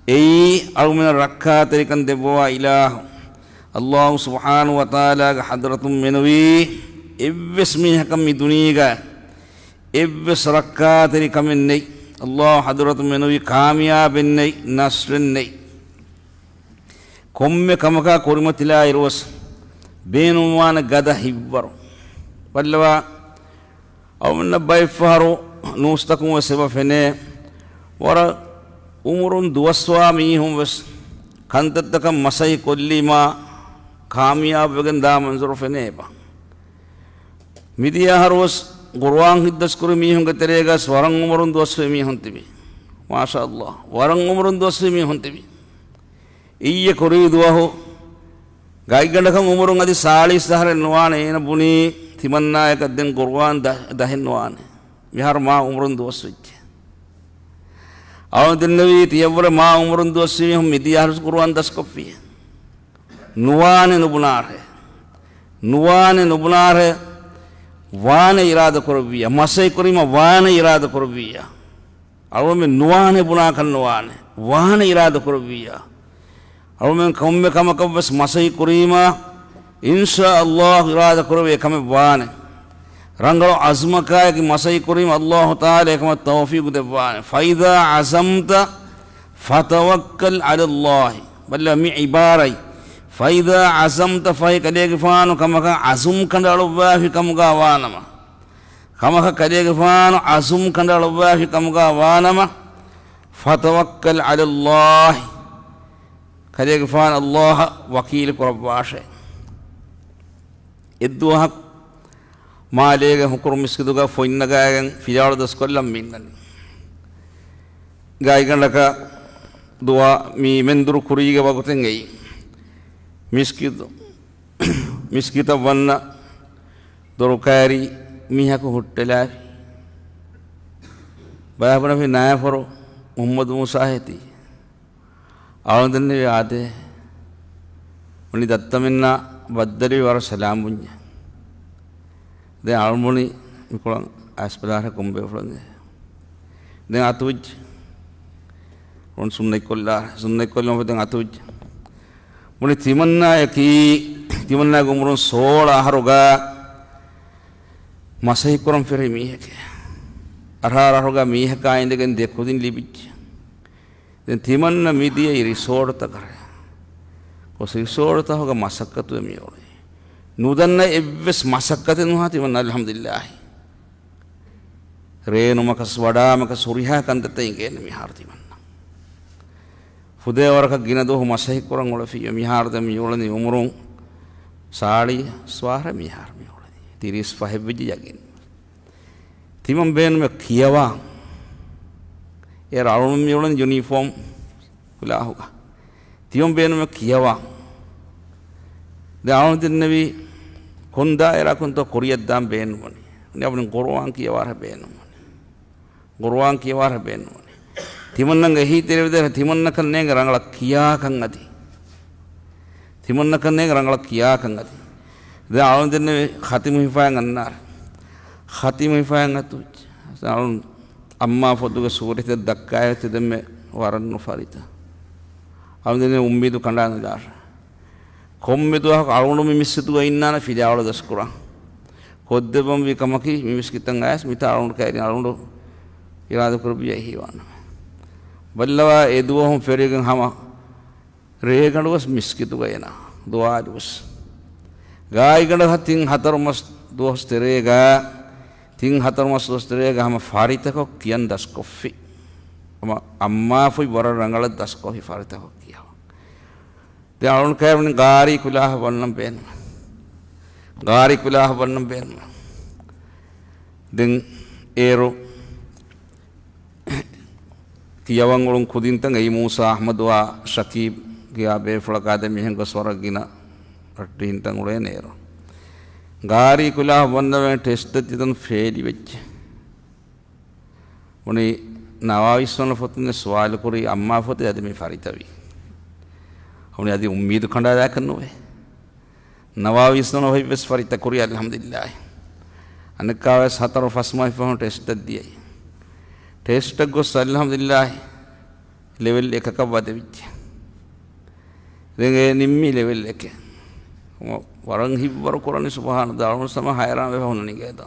އެއީ އަޅުމެން ރައްކާތެރިކަން ދެއްވަވާ އިލާހު. ﷲ ސުބްޙާނަހޫ ވަތަޢާލާގެ ޙަޟްރަތުން މެނުވީ އެއްވެސް މީހަކަށް މި ދުނިޔޭގަ އެއްވެސް ރައްކާތެރިކަމެއް ނެތް. ﷲ ޙަޟްރަތުން މެނުވީ ކާމިޔާބެއް ނެތް، ނަޞްރެއް ނެތް. ކޮންމެ ކަމަކާ ކުރިމަތިލާ އިރުވެސް ބޭނުންވާނެ ގަދަ ހިތްވަރު. ބައްލަވާ، އަޅުގަނޑަށް ބައެއްފަހަރު ނޫސްތަކުން ވެސް އެބަ ފެނޭ، ވަރަށް އުމުރުން ދުވަސްވާ މީހުން ވެސް ކަންތައްތަކަށް މަސައްކަތް ކޮށްލީމާ ކާމިޔާބުވެގެން ދާ މަންޒަރު ފެނޭ އެބަ. މިދިޔަ އަހަރުވެސް ޤުރުއާން ހިތްދަސްކުރި މީހުންގެ ތެރޭގަސް ވަރަށް އުމުރުން ދުވަސްވި މީހުން ތިބި. މާޝާﷲ. ވަރަށް އުމުރުން ދުވަސްވި މީހުން ތިބި. އިއްޔެ ކުރީ ދުވަހު ގައިގަނޑަކަށް އުމުރުން އަދި ސާޅީސް އަހަރެއް ނުވާނެ އޭނަ ބުނީ ތިމަންނާޔަކަށް ދެން ޤުރުއާން ދަ-، ދަހެއް ނުވާނެ. މިހާރު މާ އުމުރުން ދުވަސްވެއްޖެ. އަޅު ދެންނެވީ ތިޔަށްވުރެ މާ އުމުރުން ދުވަސްވީ މިދިޔަ އަހަރު ޤުރުއާން ދަސްކޮށްފި. ނުވާނެ ނުބުނާހެ. ނުވާނެ ނުބުނާހެ. ވާނެ އިރާދަ ކުރެއްވިއްޔާ. މަސައްކަތް ކުރީމަ ވާނެ އިރާދަ ކުރެއްވިއްޔާ. އަޅުމެން ނުވާނެ ބުނާކަށް ނުވާނެ. ވާނެ އިރާދަ ކުރެއްވިއްޔާ. އަޅުމެން ކޮންމެ ކަމަކަށްވެސް މަސައްކަތް ކުރީމަ، އިންޝާ ﷲ އިރާދަ ކުރެވޭ ކަމެއް ވާނެ. ރަނގަޅު ޢަޒުމަކާއެކީ މަސައްކަތް ކުރީމަ ﷲ ތަޢާލާ އެކަމަށް ތައުފީޤު ދެއްވާނެ. فإذا عزمت فتوكل على الله. ބައްލަ މި ޢިބާރަތް. فإذا عزمت، ފަހެ ކަލޭގެފާނު ކަމަކަށް ޢަޒުމް ކަނޑައަޅުއްވާފި ކަމުގަ ވާނަމަ. ކަމަކަށް ކަލޭގެފާނު ޢަޒުމް ކަނޑައަޅުއްވާފި ކަމުގަ ވާނަމަ، فتوكل على الله. ކަލޭގެފާނު ﷲ އަށް ވަކީލު ކުރައްވާށޭ. އެއްދުވަހަކު މާލޭގެ ހުކުރު މިސްކިތުގަ ފޮތް ނަގާގެން ފިލާވަޅު ދަސްކޮށްލަން މި އިންނަނީ. ގާތްގަނޑަކަށް ދުވާ މި މެންދުރު ކުރީގެ ވަގުތެއް އެއީ. މިސްކިތު، މިސްކިތަށް ވަންނަ ދޮރުކާރި މީހަކު ހުއްޓެލާފި. ބައިބަނަފި ނާޔަފަރު މުޙައްމަދު މޫސާ ހޭތީ. އަޅުގަނޑު ދެންނެވި އާދޭ. ބުނި ދައްތަމެންނާ ބައްދަލުވި ވަރަށް ސަލާމް ބުންޏެ. ދެން އަޅުގަނޑު ބުނި މިކޮޅަށް އައިސް ބަލާށޭ ކޮންބޭފުޅެއް. ދެން އަތުވެއްޖެ. އޮން ސުންނަތްކޮށްލާ، ސުންނަތްކޮށްލަން ދެން އަތުވެއްޖެ. ބުނި ތިމަންނާޔަކީ، ތިމަންނާގެ އުމުރުން ސޯޅަ އަހަރުގަ މަސައްކަތް ކުރަން ފިރި މީހެކޭ. އަށާރަ އަހަރުގަ މީހަކާ އިނދެގެން ދެ ކުދިން ލިބިއްޖެ. ދެން ތިމަންނަ މިދިޔައީ ރިސޯޓުތަކަށް. ގޮސް ރިސޯޓުތަކުގަ މަސައްކަތުވެ މިއުޅެނީ. ނުދަންނަ އެއްވެސް މަސައްކަތެއް ނުހާ ތިމަންނަ އަލްޙަމްދުލިއްލާހި. ރޭނުމަކަސް ވަޑާމަކަސް ހުރިހާ ކަންތައްތައް އިނގޭނެ މިހާރު ތިމަންނަ. ފުދޭވަރަކަށް ގިނަ ދުވަހު މަސައްކަތް ކުރަން އުޅެފިއްޔާ މިހާރު ދެން މި އުޅެނީ އުމުރުން ސާޅީސް ވާހަރަ މިހާރު މި އުޅެނީ. ތިރީސް ފަހެއް ވެއްޖެ ޔަގީން. ތިމަން ބޭނުމެއް ކިޔަވާ. އޭރު އަޅުން މި އުޅެނީ ޔުނީފޯމް ކުލާހުގަ. ތިމަން ބޭނުމެއް ކިޔަވާ. ދެން އަޅުން ދެންނެވި ކޮން ދާއިރާކުންތޯ ކުރިއަށްދާން ބޭނުންވަނީ. އަބުނި ގުރުއާން ކިޔަވާރަ ބޭނުންވަނީ. ގުރުއާން ކިޔަވާރަ ބޭނުންވަނީ. ތިމަންނަންގެ އެހީތެރިވެދޭ ތިމަންނަކަށް ނޭނގެ ރަނގަޅަށް ކިޔާކަން އަދި. ތިމަންނަކަށް ނޭނގެ ރަނގަޅަށް ކިޔާކަން އަދި. ދެން އަޅުން ދެންނެވި ޚަތިމު ހިފައިން އަންނާރަ. ޚަތިމު ހިފައިން އަތު. އަޅުން އައްމާ ފޮތުގެ ސޫރަތެއް ދައްކާއެވެ. ތި ދެންމެ ވަރަށް ނުފަރިތަ. އަޅުން ދެންނެވި އުއްމީދު ކަނޑާނުލާރަ. ކޮންމެ ދުވަހަކު އަޅުގަނޑު މި މިސްކިތުގަ އިންނާނެ ފިލާވަޅު ދަސްކުރާ. ކޮށްދެއްވަންވީ ކަމަކީ މި މިސްކިތަށް އައިސް މިތާ އަޅުގަނޑު ކައިރި އަޅުގަނޑު އިރާދަކުރެއްވިއްޔާ އެހީވާނަމޭ. ބައްލަވާ އެ ދުވަހުން ފެށިގެން ހަމަ ރޭގަނޑުވެސް މިސްކިތުގަ އޭނާ ދުޢާލުވެސް. ގާތްގަނޑަކަށް ތިން ހަތަރު މަސް ދުވަސް ތެރޭގަ، ތިން ހަތަރު މަސް ދުވަސް ތެރޭގަ ހަމަ ފަރިތަކޮށް ކިޔަން ދަސްކޮށްފި. ހަމަ އައްމާފުއި ވަރަށް ރަނގަޅަށް ދަސްކޮށްފި ފަރިތަކޮށް ކިޔަވަން. ދެން އަޅުން ކައިރި ގާރީ ކުލާހަށް ވަންނަން ބޭނުމެއް. ގާރީ ކުލާހަށް ވަންނަން ބޭނުމެއް. ދެން އޭރު ކިޔަވަން އުޅުން ކުދިންތައް އެއީ މޫސާ އަޙްމަދުއާ ޝަކީބް ކިޔާ ބޭފުޅަކާ ދެން މިހެން ގޮސް ވަރަށް ގިނަ ރައްޓެހިންތައް އުޅޭނެ އޭރު. ގާރީ ކުލާހަށް ވަންނަވަން ޓެސްޓް ދަތިތަން ފޭލިވެއްޖެ. އުނި ނަވާވީސް ވަނަ ފޮތުން ސުވާލު ކުރީ އައްމާ ފޮތެއް އަދި މި ފަރިތަވީ. އުނި އަދި އުއްމީދު ކަނޑާލާކަށް ނުވޭ. ނަވާވީސް ވަނަ އޮތްވެސް ފަރިތަ ކުރި އަލްޙަމްދުލިއްލާހި. އަނެއްކާވެސް ހަތަރު ފަސް މަހެއް ފަހުން ޓެސްޓް ދިޔައީ. ޓެސްޓަށް ގޮސް އަލްޙަމްދުލިއްލާހި ލެވެލް އެކަކަށް ވަދެވިއްޖެ. ދެން އެ ނިންމީ ލެވެލް އެކެއް. ވަރަށް ހިތްވަރު ކުރަނީ ސުބްޙާނަ ދާޅުން ސަމަ ހައިރާން ވެފަ ހުންނަނީ ގޭދާ.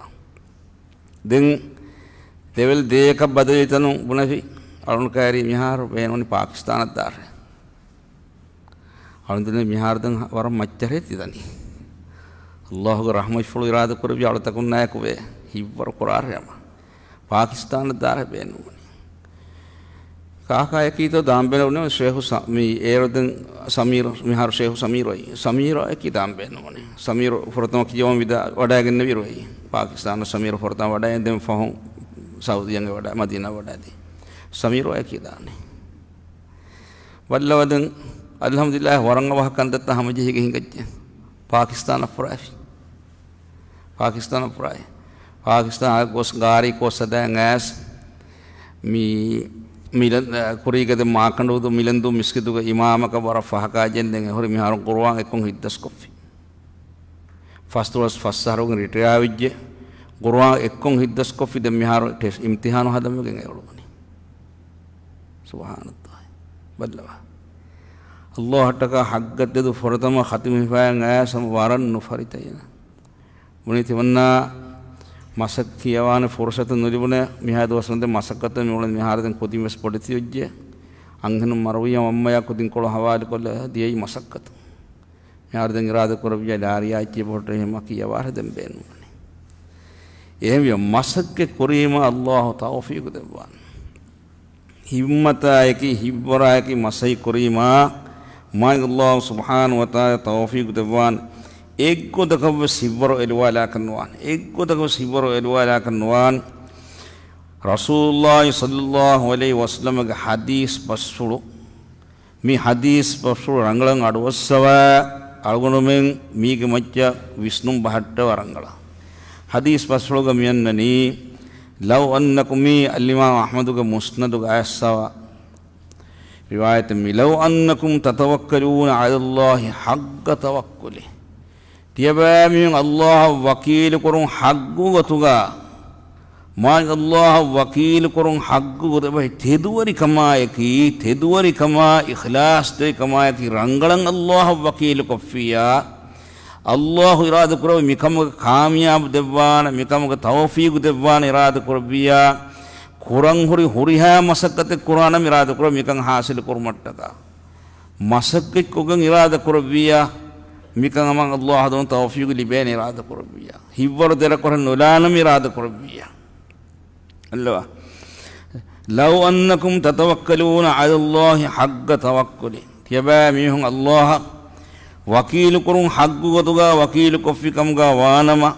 ދެން ލެވެލް ދޭކަށް ބަދަލުވި ތަނުން ބުނެފި އަޅުން ކައިރީ މިހާރު ބޭނުން ޕާކިސްތާނަށް ދާށޭ. އަޅުން ދެން މިހާރު ދެން ވަރަށް މައްޗަށޭ ތި ދަނީ. އައްލާހުގެ ރަޙްމަތްފުޅު އިރާދަ ކުރެއްވި އަޅުތަކުންނާއެކު ވޭ ހިތްވަރު ކުރާށޭ ހަމަ. ޕާކިސްތާނަށް ދާށޭ ބޭނުންވަނީ. ކާކާއަކީތޯ ދާން ބޭނުންވަނީ ޝޭޚު ސަ-، މި އޭރު ދެން ސަމީރު، މިހާރު ޝޭޚު ސަމީރު އައީ. ސަމީރު އަކީ ދާން ބޭނުންވަނީ. ސަމީރު ފުރަތަމަ ކިޔަވަން ވިދާ ވަޑައިގެންނެވި އިރު އައީ. ޕާކިސްތާނަށް ސަމީރު ފުރަތަމަ ވަޑައި ދެން ފަހުން ސައުދީއަށް ވަޑައި، މަދީނާ ވަޑައިދީ. ސަމީރު އަކީ ދާނީ. ބައްލަވަ ދެން އަލްޙަމްދުލިއްލާހި ވަރަށް އަވަހަށް ކަންތައްތައް ހަމަޖެހިގެން ހިނގައްޖެ. ޕާކިސްތާނަށް ފުރާފި. ޕާކިސްތާނަށް ފުރާއި. ޕާކިސްތާނަށް ގޮސް ގާރީ ކޯސް ހަދައިގެން އައިސް މި މިލަން-، ކުރީގަ ދެން މާކަނޑޫދޫ މިލަންދޫ މިސްކިތުގެ އިމާމަކަށް ވަރަށް ފަހަކާ ޖެން ދެން އެހުރި މިހާރު ގުރުއާން އެއްކޮށް ހިތްދަސްކޮށްފި. ފަސްދުވަސް ފަސް އަހަރުގެ ރިޓަޔާ ވެއްޖެ. ގުރުއާން އެއްކޮށް ހިތްދަސްކޮށްފި ދެން މިހާރު ޓެސްޓް އިމްތިހާނު ހަދަން ވެގެން އެ އުޅުނީ. ސުބްޙާނައްލާހި. ބައްލަވާ. އައްލާހަށްޓަކާ ހައްގަށް ދެދު ފުރަތަމަ ޚަތިމު ހިފައިގެން އައިސް ހަމަ ވަރަށް ނުފަރިތަ އޭނަ. ބުނީ ތިމަންނާ މަސައްކަތް ކިޔަވާނެ ފުރުޞަތު ނުލިބުނޭ. މިހާ ދުވަސް ވަންދެން މަސައްކަތަށް މި އުޅެނީ މިހާރު ދެން ކުދިން ވެސް ބޮޑެތި ވެއްޖެ. އަންހެނުން މަރުވިޔަ މަންމަޔާ ކުދިންކޮޅު ހަވާލުކޮށްލަ ދިޔައީ މަސައްކަތު. މިހާރު ދެން އިރާދަ ކުރެއްވިޔާ ލާރިޔާ އެއްޗެއް ބޮޑު ހެމަ ކިޔަވާރެ ދެން ބޭނުންވަނީ. އެހެންވިޔަ މަސައްކަތް ކުރީމަ އައްލާހު ތައުފީގު ދެއްވާނެ. ހިއްމަތާއެކީ، ހިތްވަރާއެކީ މަސައްކަތް ކުރީމާ، މާތް އައްލާހު ސުބްޙާނަހު ވަތަޢާލާ ތައުފީގު ދެއްވާނެ. އެއްގޮތަކަށްވެސް ހިތްވަރު އެލުވާލާކަށް ނުވާނެ. އެއްގޮތަކަށްވެސް ހިތްވަރު އެލުވާލާކަށް ނުވާނެ. ރަސޫލުއްލާހި ޞައްލައްލާހު ޢަލައިހި ވަސައްލަމަގެ ޙަދީޘް ބަސްފުޅު، މި ޙަދީޘް ބަސްފުޅު ރަނގަޅަށް އަޑުއައްސަވާ، އަޅުގަނޑުމެން މީގެ މައްޗަށް ވިސްނުން ބަހައްޓަވާ ރަނގަޅަށް. ޙަދީޘް ބަސްފުޅުގަ މިއަންނަނީ، لو أنكم، މީ އަލްއިމާމް އަޙްމަދުގެ މުސްނަދުގަ އައިސްފަވާ ރިވާޔަތެއް މީ، لو أنكم تتوكلون على الله حق توكله، ތިޔަބައިމީހުން އައްލާހަށް ވަކީލުކުރުން ޙައްޤު ގޮތުގަ، މާތް އައްލާހަށް ވަކީލުކުރުން ޙައްޤު ގޮތުގަ ތެދުވެރިކަމާއެކީ، ތެދުވެރިކަމާ އިޚްލާޞްތެރިކަމާއެކީ ރަނގަޅަށް އައްލާހަށް ވަކީލުކޮށްފިއްޔާ، އައްލާހު އިރާދަ ކުރެއްވި މިކަމުގެ ކާމިޔާބު ދެއްވާނެ، މިކަމުގެ ތައުފީގު ދެއްވާނެ އިރާދަ ކުރެއްވިއްޔާ، ކުރަން ހުރި ހުރިހާ މަސައްކަތެއް ކުރާނަމަ އިރާދަ ކުރެއްވި މިކަން ޙާޞިލު ކުރުމަށްޓަކާ. މަސައްކަތްކޮށްގެން އިރާދަ ކުރެއްވިއްޔާ، މިކަން ހަމަ ﷲ އަދުން ތައުފީގު ލިބޭނެ އިރާދަ ކުރެއްވިއްޔާ. ހިތްވަރު ދެރަކުރަން ނުލާނަމަ އިރާދަ ކުރެއްވިއްޔާ. އައްލަވާ. لو أنكم تتوكلون على الله حق توكله. ތިޔަބައިމީހުން ﷲ އަށް ވަކީލުކުރުން ޙައްޤު ގޮތުގަ ވަކީލުކޮށްފި ކަމުގަ ވާނަމަ،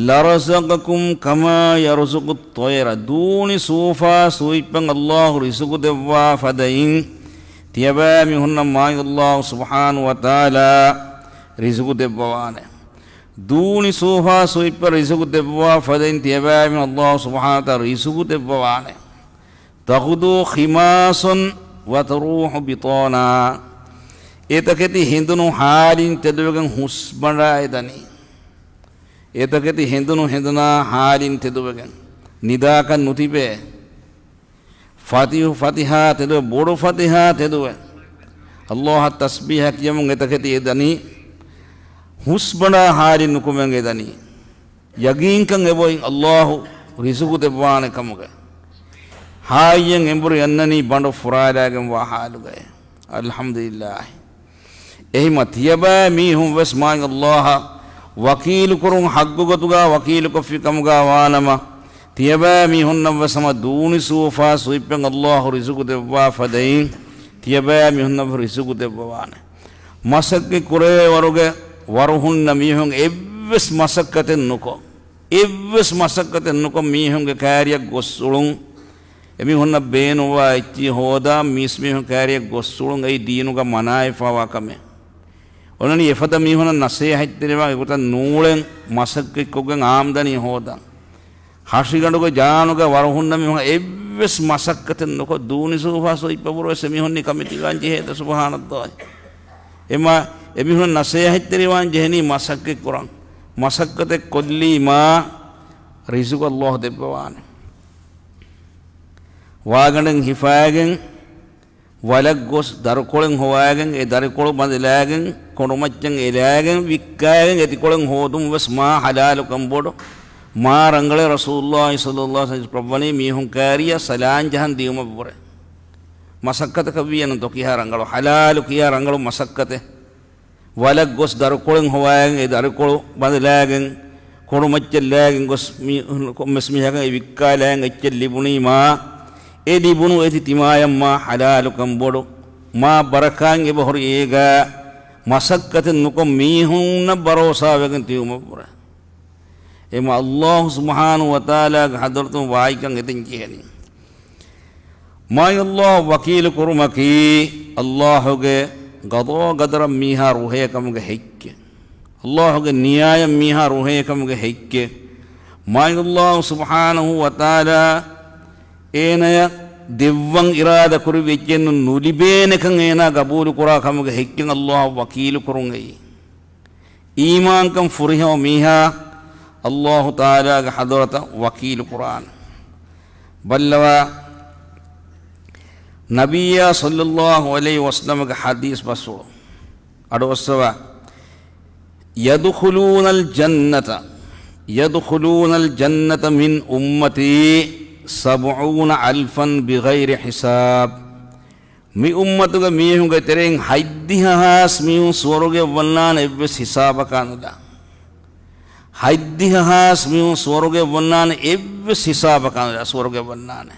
لرزقكم كما يرزق الطير. ދޫނި ސޫފާ ސޫތްޕަން ﷲ ރިޒުގު ދެއްވާ ފަދައިން، ތިޔަބައިމީހުންނަށް މާތް ﷲ ސުބްޙާނަހޫ ވަތަޢާލާ ރިޒުގު ދެއްވަވާނެ. ދޫނި ސޫފާ ސޫތްޕަން ރިޒުގު ދެއްވާ ފަދައިން، ތިޔަބައިމީހުން ﷲ ސުބްޙާނަހޫ ވަތަޢާލާ ރިޒުގު ދެއްވަވާނެ. تغدو خماصا وتروح بطانا. އެތަކެތި ހެނދުނު ހާލިން ތެދުވެގެން ހުސްބަނޑާ އެދަނީ. އެތަކެތި ހެނދުނު ހެނދުނާ ހާލިން ތެދުވެގެން. ނިދާކަށް ނުތިބޭ. ފަތިހު ފަތިހާ ތެދުވެ، ބޮޑު ފަތިހާ ތެދުވެ. ﷲ އަށް ތަސްބީޙަ ކިޔަމުން އެތަކެތި އެދަނީ ހުސްބަނޑާ ހާލިން ނުކުމެން އެދަނީ. ޔަގީންކަން އެބައޮތް ﷲ ރިޒުގު ދެއްވާނެ ކަމުގެ. ހާއްޔަށް އެނބުރި އަންނަނީ ބަނޑު ފުރާލާގެން ވާ ޙާލުގައޭ. އަލްޙަމްދުލިއްލާހި. އެހިމަ ތިޔަބައިމީހުން ވެސް މާތް ﷲ އަށް ވަކީލުކުރުން ޙައްޤު ގޮތުގަ ވަކީލުކޮށްފި ކަމުގަ ވާނަމަ، ތިޔަބައިމީހުންނަށް ވެސް ހަމަ ދޫނި ސޫފާ ސޫތްޕެން ﷲ ރިޒުގު ދެއްވާ ފަދައިން، ތިޔަބައިމީހުންނަށް ވެސް ރިޒުގު ދެއްވަވާނެ. މަސައްކަތް ކުރޭ ވަރުގެ ވަރު ހުންނަ މީހުން އެއްވެސް މަސައްކަތެއް ނުކޮށް، އެއްވެސް މަސައްކަތެއް ނުކޮށް މީހުންގެ ކާރިއަށް ގޮސް އުޅުން. އެމީހުންނަށް ބޭނުންވާ އެއްޗިހި ހޯދާ، މީސްމީހުން ކާރިއަށް ގޮސް އުޅުން އެއީ ދީނުގަ މަނާވެފަވާ ކަމެއް. އޮނަނީ އެފަދަ މީހުންނަށް ނަސޭހަތްތެރިވާން އެގޮތަށް ނޫޅެން މަސައްކަތްކޮށްގެން އާމްދަނީ ހޯދަން. ހަށިގަނޑުގެ ޖާނުގަ ވަރު ހުންނަ މީހުން އެއްވެސް މަސައްކަތެއް ނުކޮށް، ދޫނި ސޫފާ ސޫތްޕަން ބުރުވެސް އެމީހުންނީ ކަމެއް ތިވާން ޖެހޭތަ؟ ސުބްޙާނައްލާހި. އެމާ އެމީހުން ނަސޭހަތްތެރިވާން ޖެހެނީ މަސައްކަތް ކުރަން. މަސައްކަތެއް ކޮށްލީމާ ރިޒުގު ﷲ ދެއްވަވާނެ. ވާގަނޑެއް ހިފާގެން، ވަލަށް ގޮސް ދަރުކޮޅެއް ހޮވާގެން، އެ ދަރުކޮޅު ބަނދެލާގެން، ކޮނޑުމައްޗަށް އެލާގެން، ވިއްކާގެން އެ ދަރުކޮޅެއް ހޯދުން ވެސް މާ ޙަލާލު ކަންބޮޑު، މާ ރަނގަޅެއް. ރަސޫލުﷲ ޞައްލަﷲ ޢަލައިހި ވަސައްލަމަ ކައްވަނީ މީހުން ކާރިއަށް ސަލާން ޖަހަން ދިޔުމަށްވުރެ. މަސައްކަތަކަށް ވީއެއްނު ދޯ ކިހާ ރަނގަޅު، ޙަލާލު ކިހާ ރަނގަޅު މަސައްކަތެއް. ވަލަށް ގޮސް ދަރުކޮޅެއް ހޮވާގެން، އެ ދަރުކޮޅު ބަނދެލާގެން، ކޮނޑުމައްޗަށް ލާގެން ގޮސް މީ-، ކޮންމެސް މީހަކަށް އެ ވިއްކާލާގެން އެއްޗެއް ލިބުނީމާ، އެ ލިބުނު އެތި ތިމާޔަށް މާ ޙަލާލު ކަންބޮޑު، މާ ބަރަކާތް އެބަހުރި އޭގަ މަސައްކަތެއް ނުކޮށް މީހުންނަށް ބަރޯސާވެގެން ތިބުމަށްވުރެ. އެމަ ﷲ ސުބްޙާނަހޫ ވަތަޢާލާގެ ޙަޟްރަތުން ވާހަކަ އެދެން ޖެހެނީ. މާތް ﷲ އަށް ވަކީލު ކުރުމަކީ، ﷲ ގެ ޤަޟާ ޤަދަރަށް މީހާ ރުހޭ ކަމުގެ ހެއްކެއް. ﷲ ގެ ނިޔާޔަށް މީހާ ރުހޭ ކަމުގެ ހެއްކެއް. މާތް ﷲ ސުބްޙާނަހޫ ވަތަޢާލާ އޭނަޔަށް ދެއްވަން އިރާދަ ކުރެއްވި އެއްޗެއް ނުލިބޭނެކަން އޭނާ ގަބޫލު ކުރާ ކަމުގެ ހެއްކެއް ﷲ އަށް ވަކީލު ކުރުން އެއީ. އީމާންކަން ފުރިހަމަ މީހާ ﷲ ތަޢާލާގެ ޙަޟްރަތަށް ވަކީލު ކުރާނެ. ބައްލަވާ، ނަބިއްޔާ ޞައްލަﷲ ޢަލައިހި ވަސައްލަމަގެ ޙަދީޘް ބަސްފުޅު އަޑުއައްސަވާ، يدخلون الجنة، يدخلون الجنة من أمتي سبعون ألفا بغير حساب. މި އުއްމަތުގެ މީހުންގެ ތެރެއިން ހަތްދިހަ ހާސް މީހުން ސުވަރުގެ ވަންނާނެ އެއްވެސް ހިސާބަކާ ނުލާ. ހަތްދިހަ ހާސް މީހުން ސުވަރުގެ ވަންނާނެ އެއްވެސް ހިސާބަކާ ނުލާ ސުވަރުގެ ވަންނާނެ.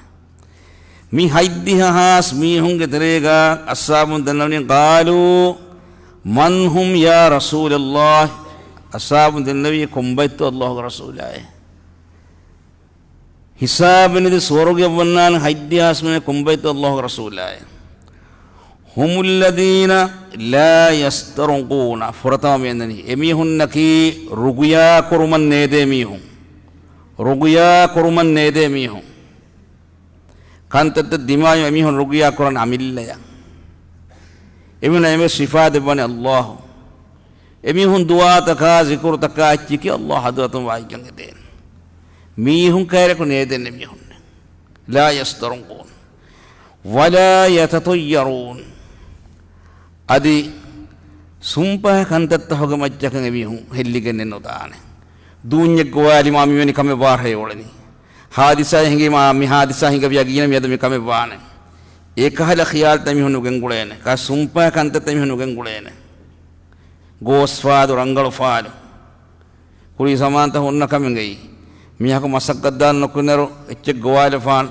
މި ހަތްދިހަ ހާސް މީހުންގެ ތެރޭގަ އަޞްޙާބުން ދެންނެވިނީ، قالوا من هم يا رسول الله؟ އަޞްޙާބުން ދެންނެވީ ކޮންބައެއްތޯ ﷲގެ ރަސޫލާއޭ؟ ހިސާބެއް ނެތި ސުވަރުގެ ވަންނާނެ ހަތްދިހަ ހާސް މީހުން ކޮންބައެއްތޯ ﷲގެ ރަސޫލާއޭ؟ هم الذين لا يسترقون. ފުރަތަމަ މި އަންނަނީ އެމީހުންނަކީ ރުގުޔާ ކުރުމަށް ނޭދޭ މީހުން. ރުގުޔާ ކުރުމަށް ނޭދޭ މީހުން. ކަންތައްތައް ދިމާޔަށް އެމީހުން ރުގުޔާ ކުރަން އަމިއްލަޔަށް. އެމީހުން އެންމެ ޝިފާ ދެއްވަނީ ﷲ. އެމީހުން ދުޢާތަކާ، ޒިކުރުތަކާ އެއްޗެކޭ ﷲ ޙަޟްރަތުން ވާހަކަ އެދޭނެ. މީހުން ކައިރިއަކު ނޭދެން އެމީހުން. لا يسترقون ولا يتطيرون. އަދި ސުންޕަހަ ކަންތައްތަކުގެ މައްޗަކަށް އެމީހުން ހެއްލިގެން ނުދާނެ. ދޫންޏެއް ގޮވާލީމާ މިވެނި ކަމެއް ވާ ރޭ އުޅެނީ. ހާދިސާ ހިނގީމާ މި ހާދިސާ ހިނގަވިޔާ ގިނަ މިއަދު މި ކަމެއް ވާނެ. އެކަހަލަ ޚިޔާލުތައް އެމީހުން ނުގެންގުޅޭނެ. ކާ ސުންޕަހަ ކަންތައްތައް އެމީހުން ނުގެންގުޅޭނެ. ގޯސްފާދު ރަނގަޅު ފާލު. ކުރީ ސަމާންތަ ހުންނަ ކަމެއްގައި. މީހަކު މަސައްކަތްދާން ނުކުނެރު އެއްޗެއް ގޮވާލެފާން.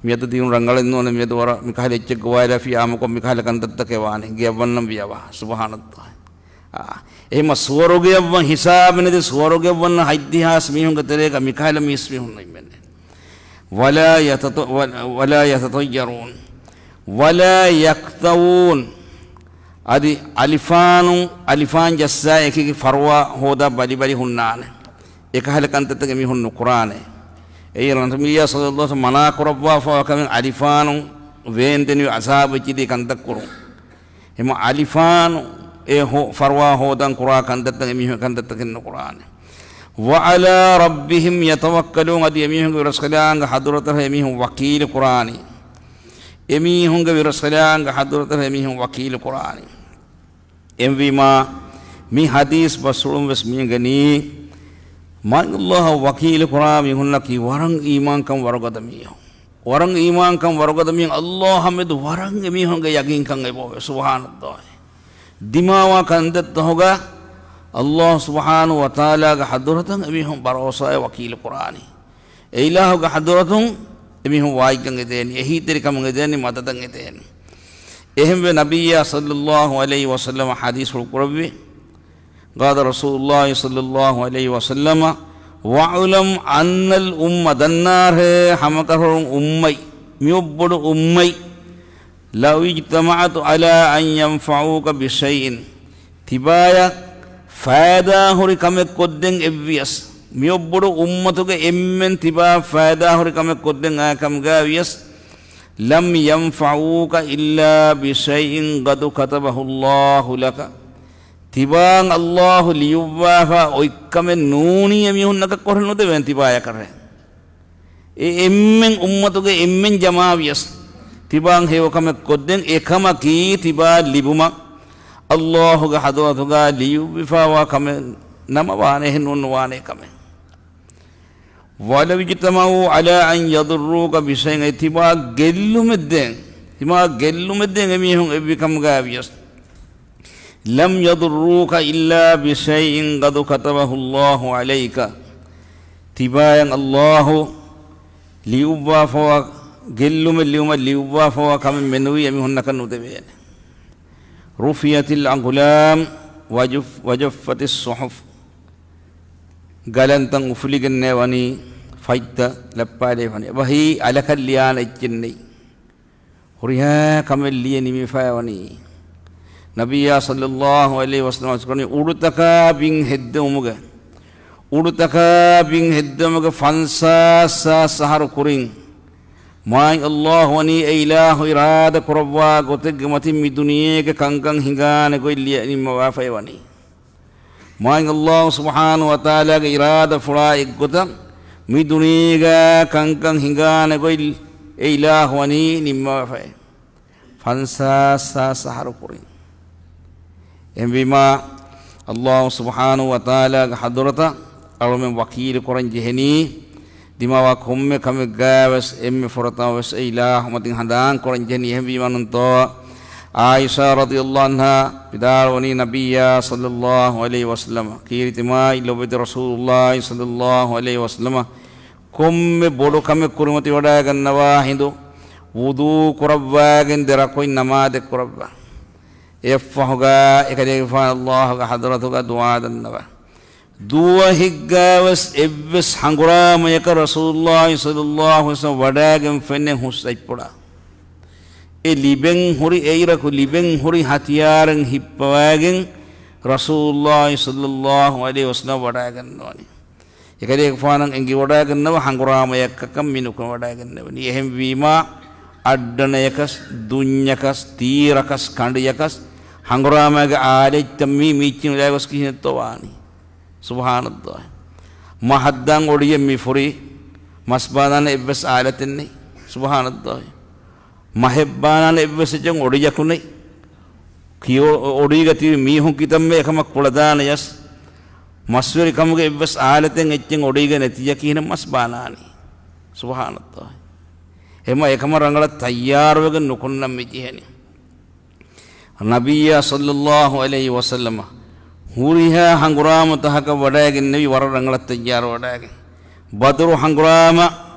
މިއަދު ދިޔުން ރަނގަޅެއް ނޫނެ، މިއަދު ވަރަށް މިކަހަލަ އެއްޗެއް ގޮވާލާފި އާމަކޮށް މިކަހަލަ ކަންތައްތަކެއް ވާނެ. ގެއަށް ވަންނަން ވިޔަވާ. ސުބްޙާނައްލާހް. އާ. އެހެމަ ސުވަރުގެއަށްވަން ހިސާބެއް ނެތި ސުވަރުގެއަށްވަން ހަތްދިހާސް މީހުންގެ ތެރޭގަ މިކަހަލަ މީސްމީހުން ނުއިންމެންނެ. ވަލާ ޔަތަތަ-، ވަ-، ވަލާ ޔަތަޠައްޔަރޫން. ވަލާ ޔަކްތަވޫން. އަދި އަލިފާނު، އަލިފާން ޖައްސާ އެކި ފަރުވާ ހޯދާ ބަލިބަލި ހުންނާނެ. އެކަހަލަ ކަންތައްތައް އެމީހުން ނުކުރާނެ. އެއީ ނަބިއްޔާ ޞައްލައްލާހު ޢަލައިހި ވަސައްލަމަ މަނާ ކުރައްވާފަވާ ކަމެއް އަލިފާނު ވޭންދެނިވި ޢަޒާބު އެއްޗިދީ ކަންތައް ކުރުން. އެމަ އަލިފާނު އެ ހޯ-، ފަރުވާ ހޯދަން ކުރާ ކަންތައްތައް އެމީހުން ކަންތައްތަކެއް ނުކުރާނެ. وعلى ربهم يتوكلون، އަދި އެމީހުންގެ ވިރަސްކަލާނގެ ޙަޟްރަތަށް އެމީހުން ވަކީލު ކުރާނީ. އެމީހުންގެ ވިރަސްކަލާނގެ ޙަޟްރަތަށް އެމީހުން ވަކީލު ކުރާނީ. އެހެންވީމާ، މި ޙަދީޘް ބަސްފުޅުން ވެސް މިއެނގެނީ، މާތް ﷲ އަށް ވަކީލު ކުރާ މީހުންނަކީ ވަރަށް އީމާންކަން ވަރުގަދަ މީހުން. ވަރަށް އީމާންކަން ވަރުގަދަ މީހުން، ﷲ އާ މެދު ވަރަށް އެމީހުންގެ ޔަގީންކަން އެބައޮވޭ. ސުބްޙާނައްލާހް. ދިމާވާ ކަންތައްތަކުގަ ﷲ ސުބްޙާނަހޫ ވަތަޢާލާގެ ޙަޟްރަތަށް އެމީހުން ބަރޯސާއެއް ވަކީލު ކުރާނީ. އެ އިލާހުގެ ޙަޟްރަތުން އެމީހުން ވާތްކަން އެދޭނީ، އެހީތެރިކަމުން އެދޭނީ، މަދަދަށް އެދޭނީ. އެހެންވެ، ނަބިއްޔާ ޞައްލައްލާހު ޢަލައިހި ވަސައްލަމަ ޙަދީޘްފުޅު ކުރެއްވި، قال رسول الله صلى الله عليه وسلم، واعلم أن الأمة، ދަންނާށޭ ހަމަކަށަވަރުން އުއްމަތް، މިއޮއްބޮޑު އުއްމަތް، لو اجتمعت على أن ينفعوك بشيء، ތިބާޔަށް ފައިދާ ހުރި ކަމެއް ކޮށްދޭން އެއްވިޔަސް، މިއޮއްބޮޑު އުއްމަތުގެ އެންމެން ތިބާ ފައިދާ ހުރި ކަމެއް ކޮށްދޭން އައި ކަމުގައި ވިޔަސް، لم ينفعوك إلا بشيء قد كتبه الله لك، ތިބާއަށް ﷲ ލިޔުއްވާފަ އޮތްކަމެއް ނޫނީ އެމީހުންނަކަށް ކޮށް ނުދެވޭނެ ތިބާޔަކަށޭ. އެ އެންމެން އުއްމަތުގެ އެންމެން ޖަމާވިޔަސް، ތިބާއަށް ހެޔޮކަމެއް ކޮށްދޭން އެކަމަކީ ތިބާ ލިބުމަށް ﷲ ގެ ޙަޟްރަތުގަ ލިޔުއްވިފައިވާ ކަމެއް ނަމަ ވާނެ، އެހެން ނޫން ނުވާނޭ ކަމެއް. ولو اجتمعوا على أن يضروك بشيء، ތިބާ ގެއްލުމެއްދޭން، ތިބާ ގެއްލުމެއްދޭން އެމީހުން އެއްވި ކަމުގައި ވިޔަސް، لم يضروك إلا بشيء قد كتبه الله عليك، ތިބާޔަށް ﷲ ލިޔުއްވާފަވާ، ގެއްލުމެއް ލިޔުމަށް ލިޔުއްވާފަވާ ކަމެއް މެނުވީ އެމީހުންނަކަށް ނުދެވޭނެ. رفعت الأقلام وجف-، وجفت الصحف، ގަލަންތައް އުފުލިގެންނޭ ވަނީ، ފަތްތައް ލައްޕާލެވިފަ ވަނީ. އެބަހީ އަލަކަށް ލިޔާނެ އެއްޗެއް ނެތް. ހުރިހާ ކަމެއް ލިޔެ ނިމިފައި ވަނީ. ނަބިއްޔާ ޞައްލައްލާހު ޢަލައިހި ވަސައްލަމަ އަސްކަނީ އުޑުތަކާ ބިން ހެއްދެވުމުގެ، އުޑުތަކާ ބިން ހެއްދެވުމުގެ ފަންސާސް ސާސް އަހަރު ކުރިން، މާތް ﷲ ވަނީ އެ އިލާހު އިރާދަ ކުރައްވާ ގޮތެއްގެ މަތިން މި ދުނިޔޭގެ ކަންކަން ހިނގާނެ ގޮތް ލިޔެ ނިންމަވާފައި ވަނީ. މާތް ﷲ ސުބްޙާނަހޫ ވަތަޢާލާގެ އިރާދަފުޅާ އެއްގޮތަށް މި ދުނިޔޭގަ ކަންކަން ހިނގާނެ ގޮތް އެ އިލާހު ވަނީ ނިންމަވާފައި. ފަންސާސް ސާސް އަހަރު ކުރިން. އެހެންވީމާ، ﷲ ސުބްޙާނަހޫ ވަތަޢާލާގެ ޙަޟްރަތަށް އަޅުމެން ވަކީލު ކުރަން ޖެހެނީ، ދިމާވާ ކޮންމެ ކަމެއްގައިވެސް އެންމެ ފުރަތަމަވެސް އެ އިލާހު މަތިން ހަނދާން ކުރަން ޖެހެނީ. އެހެންވީމާ ނޫންތޯ، ޢާއިޝާ ރަޟިޔަﷲ ޢަންހާ ވިދާޅުވަނީ، ނަބިއްޔާ ޞައްލައްލާހު ޢަލައިހި ވަސައްލަމަ، ކީރިތި މާތް ލޮބުވެތި ރަސޫލުﷲ ޞައްލައްލާހު ޢަލައިހި ވަސައްލަމަ، ކޮންމެ ބޮޑު ކަމެއް ކުރިމަތިވަޑައިގަންނަވާ ހިނދު، ވުޟޫ ކުރައްވާގެން ދެ ރަކުޢަތް ނަމާދެއް ކުރައްވާ. އެއަށްފަހުގަ އެކަލޭގެފާނު ﷲ ގެ ޙަޟްރަތުގަ ދުޢާ ދަންނަވާ. ދުވަހެއްގައިވެސް އެއްވެސް ހަނގުރާމަޔަކަށް ރަސޫލުﷲ ޞައްލައްލާހު ޢަލައިހި ވަސައްލަމަ ވަޑައިގެން ފެންނެ ހުސް އަތްޕުޅާ. އެ ލިބެން ހުރި، އެއިރަކު ލިބެން ހުރި ހަތިޔާރެއް ހިއްޕަވައިގެން ރަސޫލުﷲ ޞައްލައްލާހު ޢަލައިހި ވަސައްލަމަ ވަޑައިގަންނަވަނީ. އެކަލޭގެފާނަށް އެނގިވަޑައިގަންނަވަ ހަނގުރާމަޔަކަކަށް މި ނުކުމެވަޑައިގެންނެވެނީ. އެހެންވީމާ، އައްޑަނަޔަކަސް، ދުންޏަކަސް، ތީރަކަސް، ކަނޑިޔަކަސް، ހަނގުރާމައިގެ އާލެއްތައް މީ މީއްޗިން އުލައިގޮސް ކިހިނެއްތޯ ވާނީ؟ ސުބްޙާނައްލާހި. މަހަށްދާން އޮޑިއެއް މި ފުރި، މަސް ބާނާނެ އެއްވެސް އާލަތެއް ނެތް. ސުބްޙާނައްލާހި. މަހެއް ބާނާނެ އެއްވެސް އެއްޗެއް އޮޑިއަކު ނެތް. ކިޔޯ-، އޮޑީގަ ތިބި މީހުން ކިތަންމެ އެކަމަށް ކުޅަދާނެޔަސް، މަސްވެރިކަމުގެ އެއްވެސް އާލަތެއް އެއްޗެއް އޮޑީގަ ނެތިޔަ ކިހިނެއް މަސް ބާނާނީ؟ ސުބްޙާނައްލާހި. އެމަ އެކަމަށް ރަނގަޅަށް ތައްޔާރުވެގެން ނުކުންނަން މި ޖެހެނީ. ނަބިއްޔާ ޞައްލައްލާހު ޢަލައިހި ވަސައްލަމަ ހުރިހާ ހަނގުރާމަތަކަށް ވަޑައިގެންނެވި ވަރަށް ރަނގަޅަށް ތައްޔާރު ވަޑައިގެން. ބަދުރު ހަނގުރާމަ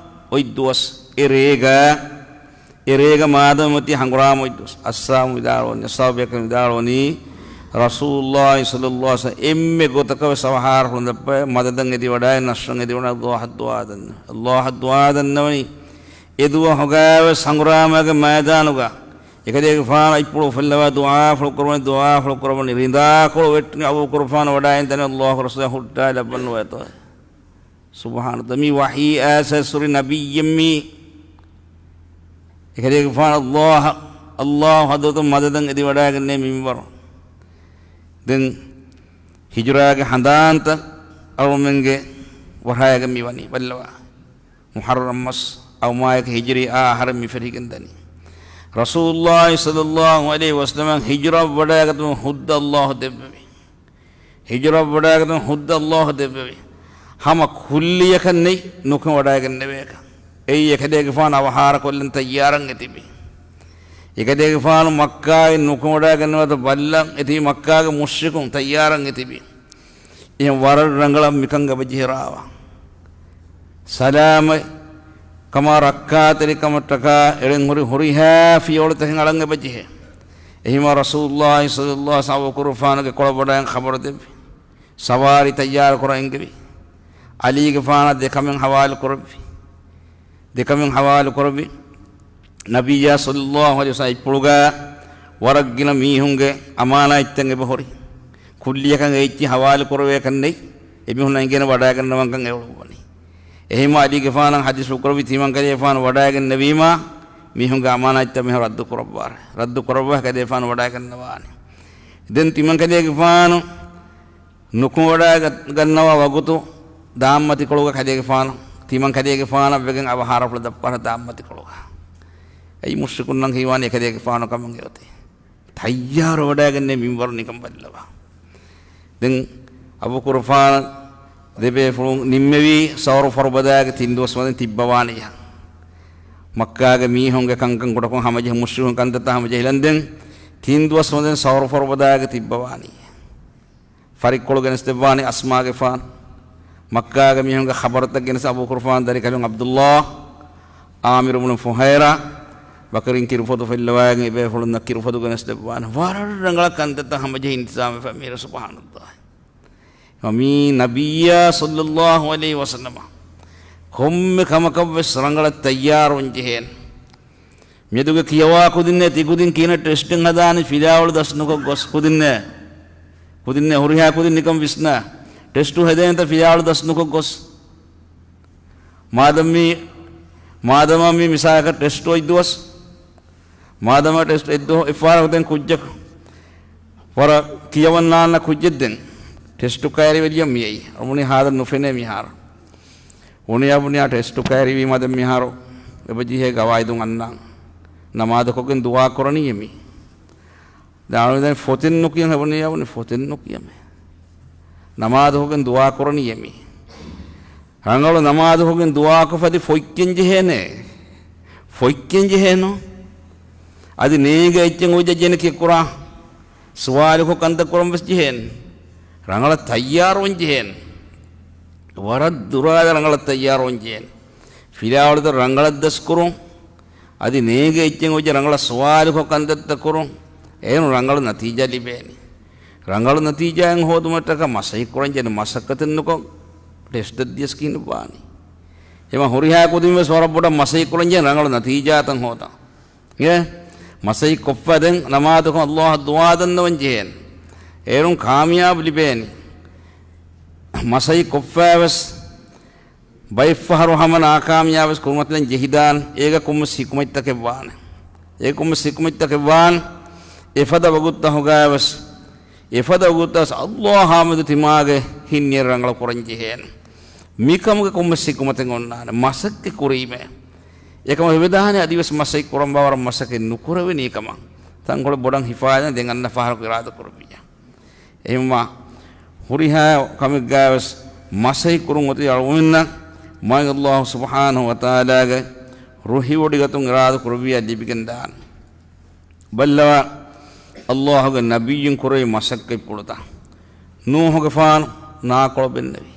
އޮތް ދުވަސް އެ ރޭގަ، އެ ރޭގަ މާދަމަތި ހަނގުރާމަ އޮތް ދުވަސް، އައްސާމު ވިދާޅުވަނީ، އައްސާބު ބޭކަލު ވިދާޅުވަނީ، ރަސޫލުﷲ ޞައްލަﷲ ޢަލައިހި ވަސައްލަމަ އެންމެ ގޮތަކަށް ވެސް އަވަހާރަފުޅުން ދައްޕަވައި މަދަދަށް އެދިވަޑައި ނަޞްރަށް އެދިވަޑައި ﷲ އަށް ދުޢާ ދަންނަ، ﷲ އަށް ދުޢާ ދަންނަވަނީ. އެ ދުވަހުގަވެސް ހަނގުރާމައިގެ މައިދާނުގަ އެކަލޭގެފާނު އަތްޕުޅު އުފުއްލަވާ ދުޢާފުޅު ކުރަމުން، ދުޢާފުޅު ކުރަމުން ރިނދާކޮޅު ވެއްޓުނީ އަބޫބަކުރުފާނު ވަޑައިގެން ތަނެއް ﷲ ގެ ރަސޫލާ ހުއްޓާލައްވަން ނުވޭތޯ. ސުބްޙާނަﷲ، މި ވަޙީ އައިސް އައިސް ހުރި ނަބިއްޔެއް މީ. އެކަލޭގެފާނު ﷲ، ﷲ ޙަޟްރަތުން މަދަދަށް އެދިވަޑައިގެންނޭ މިންވަރު. ދެން ހިޖުރާގެ ހަނދާންތައް އަޅުމެންގެ ވަށާގެން މި ވަނީ ބައްލަވާ. މުޙައްރަމް މަސް އައުމާއެކު ހިޖުރީ އާ އަހަރެއް މި ފެށިގެން ދަނީ. ރަސޫލުﷲ ޞައްލަﷲ ޢަލައިހި ވަސައްލަމަ ހިޖުރަށް ވަޑައިގަތުމުގެ ހުއްދަ ﷲ ދެއްވެވި. ހިޖުރަށް ވަޑައިގަތުމުގެ ހުއްދަ ﷲ ދެއްވެވި. ހަމަ ކުއްލިއަކަށް ނެތް ނުކުމެވަޑައިގެންނެވޭކަށް. އެއީ އެކަލޭގެފާނު އަވަހާރަކޮށްލަން ތައްޔާރަށް އެތިބި. އެކަލޭގެފާނު މައްކާއިން ނުކުމެވަޑައިގަންނަވާތޯ ބައްލަން އެތިބި މައްކާގެ މުޝްރިކުން ތައްޔާރަށް އެތިބި. އެހެން ވަރަށް ރަނގަޅަށް މިކަން އެބަޖެހި ރާވާ. ސަލާމަތް ކަމާ ރައްކާތެރިކަމަށްޓަކާ އެޅެން ހުރި ހުރިހާ ފިޔަވަޅުތަކެއް އަޅަން އެބަޖެހޭ. އެހިމާ ރަސޫލުﷲ ޞައްލަﷲ ޢަލައިހި ވަސައްލަމަ އަބޫބަކުރުފާނުގެ ކޮޅަށް ވަޑައިގެން ޚަބަރު ދެއްވި. ސަވާރީ ތައްޔާރު ކުރަން އެންގެވި. ޢަލީގެފާނަށް ދެކަމެއް ޙަވާލު ކުރެއްވި. ދެކަމެއް ޙަވާލު ކުރެއްވި. ނަބިއްޔާ ޞައްލަﷲ ޢަލައިހި ވަސައްލަމަ އިއްޕުޅުގަ ވަރަށް ގިނަ މީހުންގެ އަމާނާތްތައް އެބަހުރި. ކުއްލިއަކަށް އެއްޗެއް ޙަވާލު ކުރެވޭކަށް ނެތް. އެމީހުންނަށް އެނގޭނެ ވަޑައިގަންނަވަންކަން އެއުޅުއްވަނީ. އެހެންވީމާ ޢަލީގެފާނަށް ޙަދީޘް ކުރެއްވި ތިމަންކަލޭގެފާނު ވަޑައިގެންނެވީމާ މީހުންގެ އަމާނާތްތައް މިހާރު ރައްދު ކުރައްވާށޭ. ރައްދު ކުރައްވާ ކަލޭގެފާނު ވަޑައިގަންނަވާނެ. ދެން ތިމަންކަލޭގެފާނު ނުކުމެވަޑައިގަ-، ގަންނަވާ ވަގުތު ދާންމަތިކޮޅުގަ ކަލޭގެފާނު، ތިމަން ކަލޭގެފާނަށް ވެގެން އަވަހާރަފުޅު ދައްޕާށޭ ދާންމަތިކޮޅުގަ. އެއީ މުޝްރިކުންނަށް ހީވާނީ ކަލޭގެފާނު ކަމަށް އެއޮތީ. ތައްޔާރު ވަޑައިގެންނޭ މިންވަރު ނިކަން ބައްލަވާ. ދެން އަބޫބަކުރުފާނު ދެބޭފުޅުން ނިންމެވީ ސައުރު ފަރުބަދާގެ ތިން ދުވަސް ވަންދެން ތިއްބަވާނެޔާ. މައްކާގެ މީހުންގެ ކަންކަން ކުޑަކޮށް ހަމަޖެހި މުޝްރިކުން ކަންތައްތައް ހަމަޖެހިލަންދެން ތިން ދުވަސް ވަންދެން ސައުރު ފަރުބަދާގެ ތިއްބަވާނީ. ފަރިއްކޮޅު ގެނެސްދެއްވާނެ އަސްމާގެފާނު. މައްކާގެ މީހުންގެ ޚަބަރުތައް ގެނެސް އަބޫބަކުރުފާނު ދަރިކަލުން ޢަބްދުﷲ، ޢާމިރު ބުނު ފުހައިރާ، ބަކަރިން ކިރުފޮދު ފެއްލަވައިގެން އެބޭފުޅުންނަށް ކިރުފޮދު ގެނެސްދެއްވާނެ. ވަރަށް ރަނގަޅަށް ކަންތައްތައް ހަމަޖެހި އިންތިޒާމެއް ފަ މީރު ސުބްޙާނަﷲ. މީ ނަބިއްޔާ ޞައްލަﷲ ޢަލައިހި ވަސައްލަމަ ކޮންމެ ކަމަކަށްވެސް ރަނގަޅަށް ތައްޔާރުވަން ޖެހޭނެ. މިއަދުގެ ކިޔަވާ ކުދިންނޭ ތިކުދިން ކިހިނެއް ޓެސްޓެއް ހަދާނީ ފިލާވަޅު ދަސް ނުކޮށް ގޮސް ކުދިންނޭ. ކުދިންނޭ ހުރިހާ ކުދިން ނިކަން ވިސްނާ. ޓެސްޓު ހެދޭނެތަ ފިލާވަޅު ދަސް ނުކޮށް ގޮސް. މާދަމް މީ، މާދަމާ މީ މިސާލަކަށް ޓެސްޓު އޮތް ދުވަސް. މާދަމާ ޓެސްޓު އެއްދުވަހު އެއްފަހަރަކު ދެން ކުއްޖަކު. ވަރަށް ކިޔަވަން ނާންނަ ކުއްޖެއް ދެން. ޓެސްޓު ކައިރިވެލިޔަ މިއައީ. އުނި ހާދަ ނުފެނޭ މިހާރު. އުނިޔާ ބުނިޔާ ޓެސްޓު ކައިރިވީމާ ދެން މިހާރު އެބަ ޖެހޭ ގަވާއިދުން އަންނާން. ނަމާދުކޮށްގެން ދުޢާ ކުރަނީ އެމީ. ދާނު ދެން ފޮތެއް ނުކިޔަން ހެބުނިޔާ ބުނި ފޮތެއް ނުކިޔަމޭ. ނަމާދުކޮށްގެން ދުޢާ ކުރަނީ އެމީ. ރަނގަޅު ނަމާދުކޮށްގެން ދުޢާކޮށްފަދި ފޮތްކެން ޖެހޭނެ. ފޮތްކެން ޖެހޭނު. އަދި ނޭނގެ އެއްޗެއް އުވިދަ ޖެނެ ކި ކުރާ. ސުވާލުކޮށް ކަންތައް ކުރަން ވެސް ޖެހޭނެ. ރަނގަޅަށް ތައްޔާރުވަން ޖެހޭނެ. ވަރަށް ދުރާލަ ރަނގަޅަށް ތައްޔާރުވަން ޖެހޭނެ. ފިލާވަޅުތައް ރަނގަޅަށް ދަސްކުރުން. އަދި ނޭނގެ އެއްޗެއް އުވިދަ ރަނގަޅަށް ސުވާލުކޮށް ކަންތައްތައް ކުރުން. އޭރުން ރަނގަޅު ނަތީޖާ ލިބޭނެ. ރަނގަޅު ނަތީޖާއެއް ހޯދުމަށްޓަކާ މަސައްކަތް ކުރަން ޖެހޭނެ. މަސައްކަތެއް ނުކޮށް ޓެސްޓް ދިޔަސް ކިހިނެއް ވާނީ. އެމަ ހުރިހާ ކުދިން ވެސް ވަރަށް ބޮޑަށް މަސައްކަތް ކުރަން ޖެހޭނެ ރަނގަޅު ނަތީޖާތައް ހޯދަން. އެ މަސައްކަތް ކޮށްފަ ދެން ނަމާދުކޮށް ﷲ އަށް ދުޢާ ދަންނަވަން ޖެހޭނެ. އޭރުން ކާމިޔާބު ލިބޭނެ. މަސައްކަތް ކޮށްފަ ވެސް ބައެއްފަހަރު ހަމަ ނާކާމިޔާބުވެސް ކުރިމަތިލަން ޖެހިދާނެ. އޭގަ ކޮންމެސް ޙިކުމަތްތަކެއް ވާނެ. އޭގަ ކޮންމެސް ޙިކުމަތްތަކެއް ވާނެ. އެފަދަ ވަގުތުތަކުގައިވެސް، އެފަދަ ވަގުތުތަކުވެސް ﷲ އާމެދު ތިމާގެ ހިތް ނިޔަތް ރަނގަޅު ކުރަން ޖެހޭނެ. މިކަމުގެ ކޮންމެސް ޙިކުމަތެއް އޮންނާނެ. މަސައްކަތް ކުރީމޭ. އެކަމަށް ވެދާނެ އަދިވެސް މަސައްކަތް ކުރަން ބާވަރަށް މަސައްކަތް ނުކުރެވެނީ ކަމަށް. ތަންކޮޅެއް ބޮޑަށް ހިފާލަން ދެން އަންނަ ފަހަރަކު އިރާދަ ކުރެއްވިއްޔާ. އެހެންވީމާ، ހުރިހާ ކަމެއްގައިވެސް މަސައްކަތް ކުރުން އޮތީ އަޅުގަނޑުމެންނަށް މާތް ﷲ ސުބްޙާނަހޫ ވަތަޢާލާގެ ރުހިވޮޑިގަތުން އިރާދަ ކުރެއްވިއްޔާ ލިބިގެން ދާނެ. ބައްލަވާ، ﷲ ގެ ނަބިއްޔުން ކުރެއްވި މަސައްކަތްޕުޅުތައް. ނޫޙުގެފާނު ނާކޮޅު ބެންނެވި.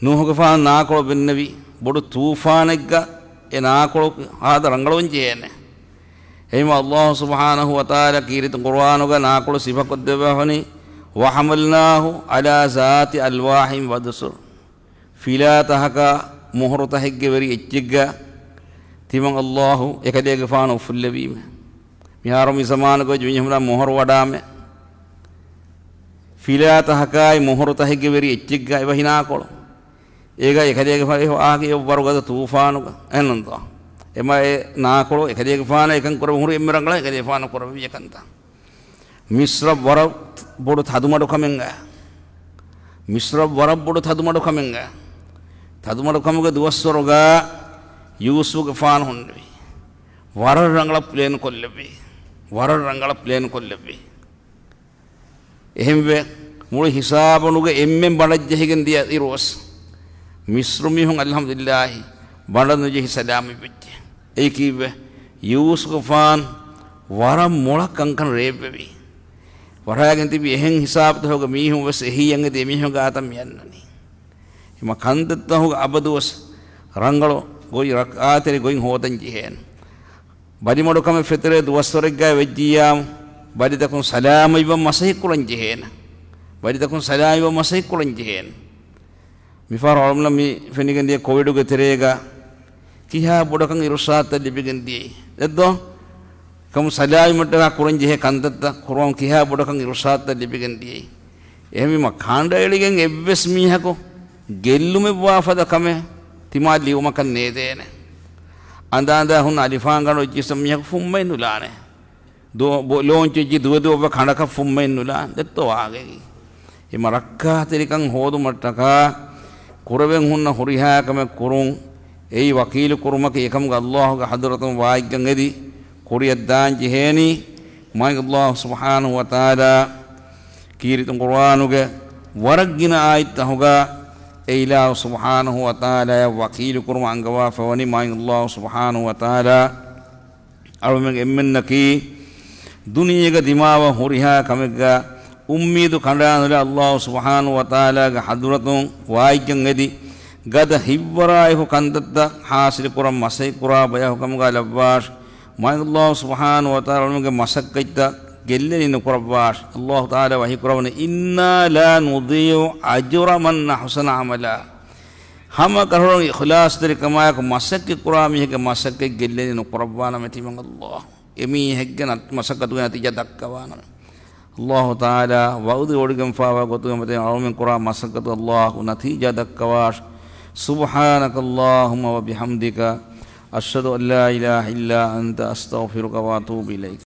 ނޫޙުގެފާނު ނާކޮޅު ބެންނެވި ބޮޑު ތޫފާނެއްގަ އެ ނާކޮޅު ހާދަ ރަނގަޅުވަން ޖެހޭނެ. އެހެންވެ، ﷲ ސުބްޙާނަހޫ ވަތަޢާލާ ކީރިތި ޤުރުއާނުގަ ނާކޮޅު ސިފަކޮށްދެއްވާފަނީ، "وحملناه على ذات ألواح ودسر." ފިލާ ތަހަކާ މޮހޮރު ތަހެއްގެ ވެރި އެއްޗެއްގަ ތިމަން ﷲ އެކަލޭގެފާނު އުފުއްލެވީމެ. މިހާރު މި ޒަމާނުގަ ވެއްޖެ މީހުންނަށް މޮހޮރު ވަޑާމެ. ފިލާ ތަހަކާއި މޮހޮރު ތަހެއްގެ ވެރި އެއްޗެއްގަ އެބަހި ނާކޮޅު. އޭގަ އެކަލޭގެފާނު އެ ވާހަކަ އެއްވަރު ގަދަ ތޫފާނުގަ. އެހެންނުންތޯ؟ އެމަ އެ ނާކޮޅު އެކަލޭގެފާނަށް އެކަން ކުރެވުނު ހުރި އެންމެ ރަނގަޅަށް އެކަލޭގެފާނު ކުރެއްވި އެކަންތައް. މިޞްރަށް ވަރަށް ބޮޑު ތަދުމަޑުކަމެއްގަ، މިޞްރަށް ވަރަށް ބޮޑު ތަދުމަޑުކަމެއްގަ، ތަދުމަޑުކަމުގެ ދުވަސްވަރުގަ ޔޫސުފުގެފާނު ހުންނެވި. ވަރަށް ރަނގަޅަށް ޕްލޭން ކޮށްލެއްވި. ވަރަށް ރަނގަޅަށް ޕްލޭން ކޮށްލެއްވި. އެހެންވެ، މުޅި ހިސާބުނުގެ އެންމެން ބަނޑަށް ޖެހިގެން ދިޔަ އިރުވެސް، މިޞްރު މީހުން އަލްޙަމްދުލިއްލާހި ބަނޑަށް ނުޖެހި ސަލާމަތްވެއްޖެ. އެއީ ކީއްވެ؟ ޔޫސުފުގެފާނު ވަރަށް މޮޅަށް ކަންކަން ރޭއްވެވި. ވަޑައިގެން ތިބި އެހެން ހިސާބުތަކުގެ މީހުން ވެސް އެހީއަށް އެދި އެމީހުން ގާތަށް މިއަންނަނީ. އެމަ ކަންތައްތަކުގެ އަބަދުވެސް ރަނގަޅު ގޮތް ރައްކާތެރި ގޮތް ހޯދަން ޖެހޭނެ. ބަލިމަޑުކަމެއް ފެތުރޭ ދުވަސްވަރެއްގައި ވެއްޖިއްޔާ، ބަލިތަކުން ސަލާމަތްވަން މަސައްކަތް ކުރަން ޖެހޭނެ. ބަލިތަކުން ސަލާމަތްވަން މަސައްކަތް ކުރަން ޖެހޭނެ. މިފަހަރު އަޅުމެންނަށް މި ފެނިގެން ދިޔަ ކޮވިޑުގެ ތެރޭގަ ކިހާ ބޮޑަކަށް އިރުޝާދުތައް ލިބިގެން ދިޔައީ. ދެއްތޯ؟ ކަމު ސަލާމަތްވުމަށްޓަކާ ކުރަން ޖެހޭ ކަންތައްތައް ކުރުވަން ކިހާ ބޮޑަކަށް އިރުޝާދުތައް ލިބިގެން ދިޔައީ. އެހެންވީމަ ކަނޑައެޅިގެން އެއްވެސް މީހަކު ގެއްލުމެއްވާ ފަދަ ކަމެއް ތިމާ ލިޔުމަކަށް ނޭދޭނެ. އަނދާ އަނދާ ހުންނަ އަލިފާންގަނޑު އޮތްޖިއްސަ މީހަކު ފުއްމައެއް ނުލާނެ. ދު-، ބޮ-، ލޯންޗު އޮތްޖި ދުވެ ދުވަށްވެ ކަނޑަކަށް ފުއްމައެއް ނުލާނެ. ދެއްތޯ ވާގެގި. އެމަ ރައްކާތެރިކަން ހޯދުމަށްޓަކާ ކުރެވެން ހުންނަ ހުރިހާ ކަމެއް ކުރުން. އެއީ ވަކީލު ކުރުމަކީ އެކަމުގެ ﷲގެ ޙަޟްރަތުން ވާއިގަން އެދި ކުރިއަށް ދާން ޖެހޭނީ. މާތް ﷲ ސުބްޙާނަހޫ ވަތަޢާލާ ކީރިތި ޤުރުއާނުގެ ވަރަށް ގިނަ އާޔަތްތަކުގަ އެ އިލާހު ސުބްޙާނަހޫ ވަތަޢާލާއަށް ވަކީލު ކުރުމަށް އަންގަވާފަވަނީ. މާތް ﷲ ސުބްޙާނަހޫ ވަތަޢާލާ އަޅުމެން އެންމެންނަކީ ދުނިޔޭގަ ދިމާވާ ހުރިހާ ކަމެއްގަ އުއްމީދު ކަނޑާނުލާ ﷲ ސުބްޙާނަހޫ ވަތަޢާލާގެ ޙަޟްރަތުން ވާއިގަން އެދި ގަދަ ހިތްވަރާއެކު ކަންތައްތައް ޙާޞިލު ކުރަން މަސައްކަތް ކުރާ ބަޔަކު ކަމުގަ ލައްވާށި. މާތް ﷲ ސުބްޙާނަހޫ ވަތަޢާލާ އަޅުމެންގެ މަސައްކަތްތައް ގެއްލެނީ ނުކުރައްވާށި. ﷲ ތަޢާލާ ވަޙީ ކުރައްވަނީ، "إنا لا نضيع أجر من أحسن عملا." ހަމަ ކަށަވަރުން އިޚްލާޞްތެރިކަމާއެކު މަސައްކަތް ކުރާ މީހެއްގެ މަސައްކަތް ގެއްލެނީ ނުކުރައްވާނަމޭ ތިމަން ﷲ. އެމީހެއްގެ ނަތް-، މަސައްކަތުގެ ނަތީޖާ ދައްކަވާނަމޭ. ﷲ ތަޢާލާ ވަޢުދު އޮޑިގެންފާވާ ގޮތުގެ މަތިން އަޅުމެން ކުރާ މަސައްކަތު ﷲ ނަތީޖާ ދައްކަވާށި. سبحانك اللهم وبحمدك، أشهد أن لا إله إلا أنت، أستغفرك وأتوب إليك.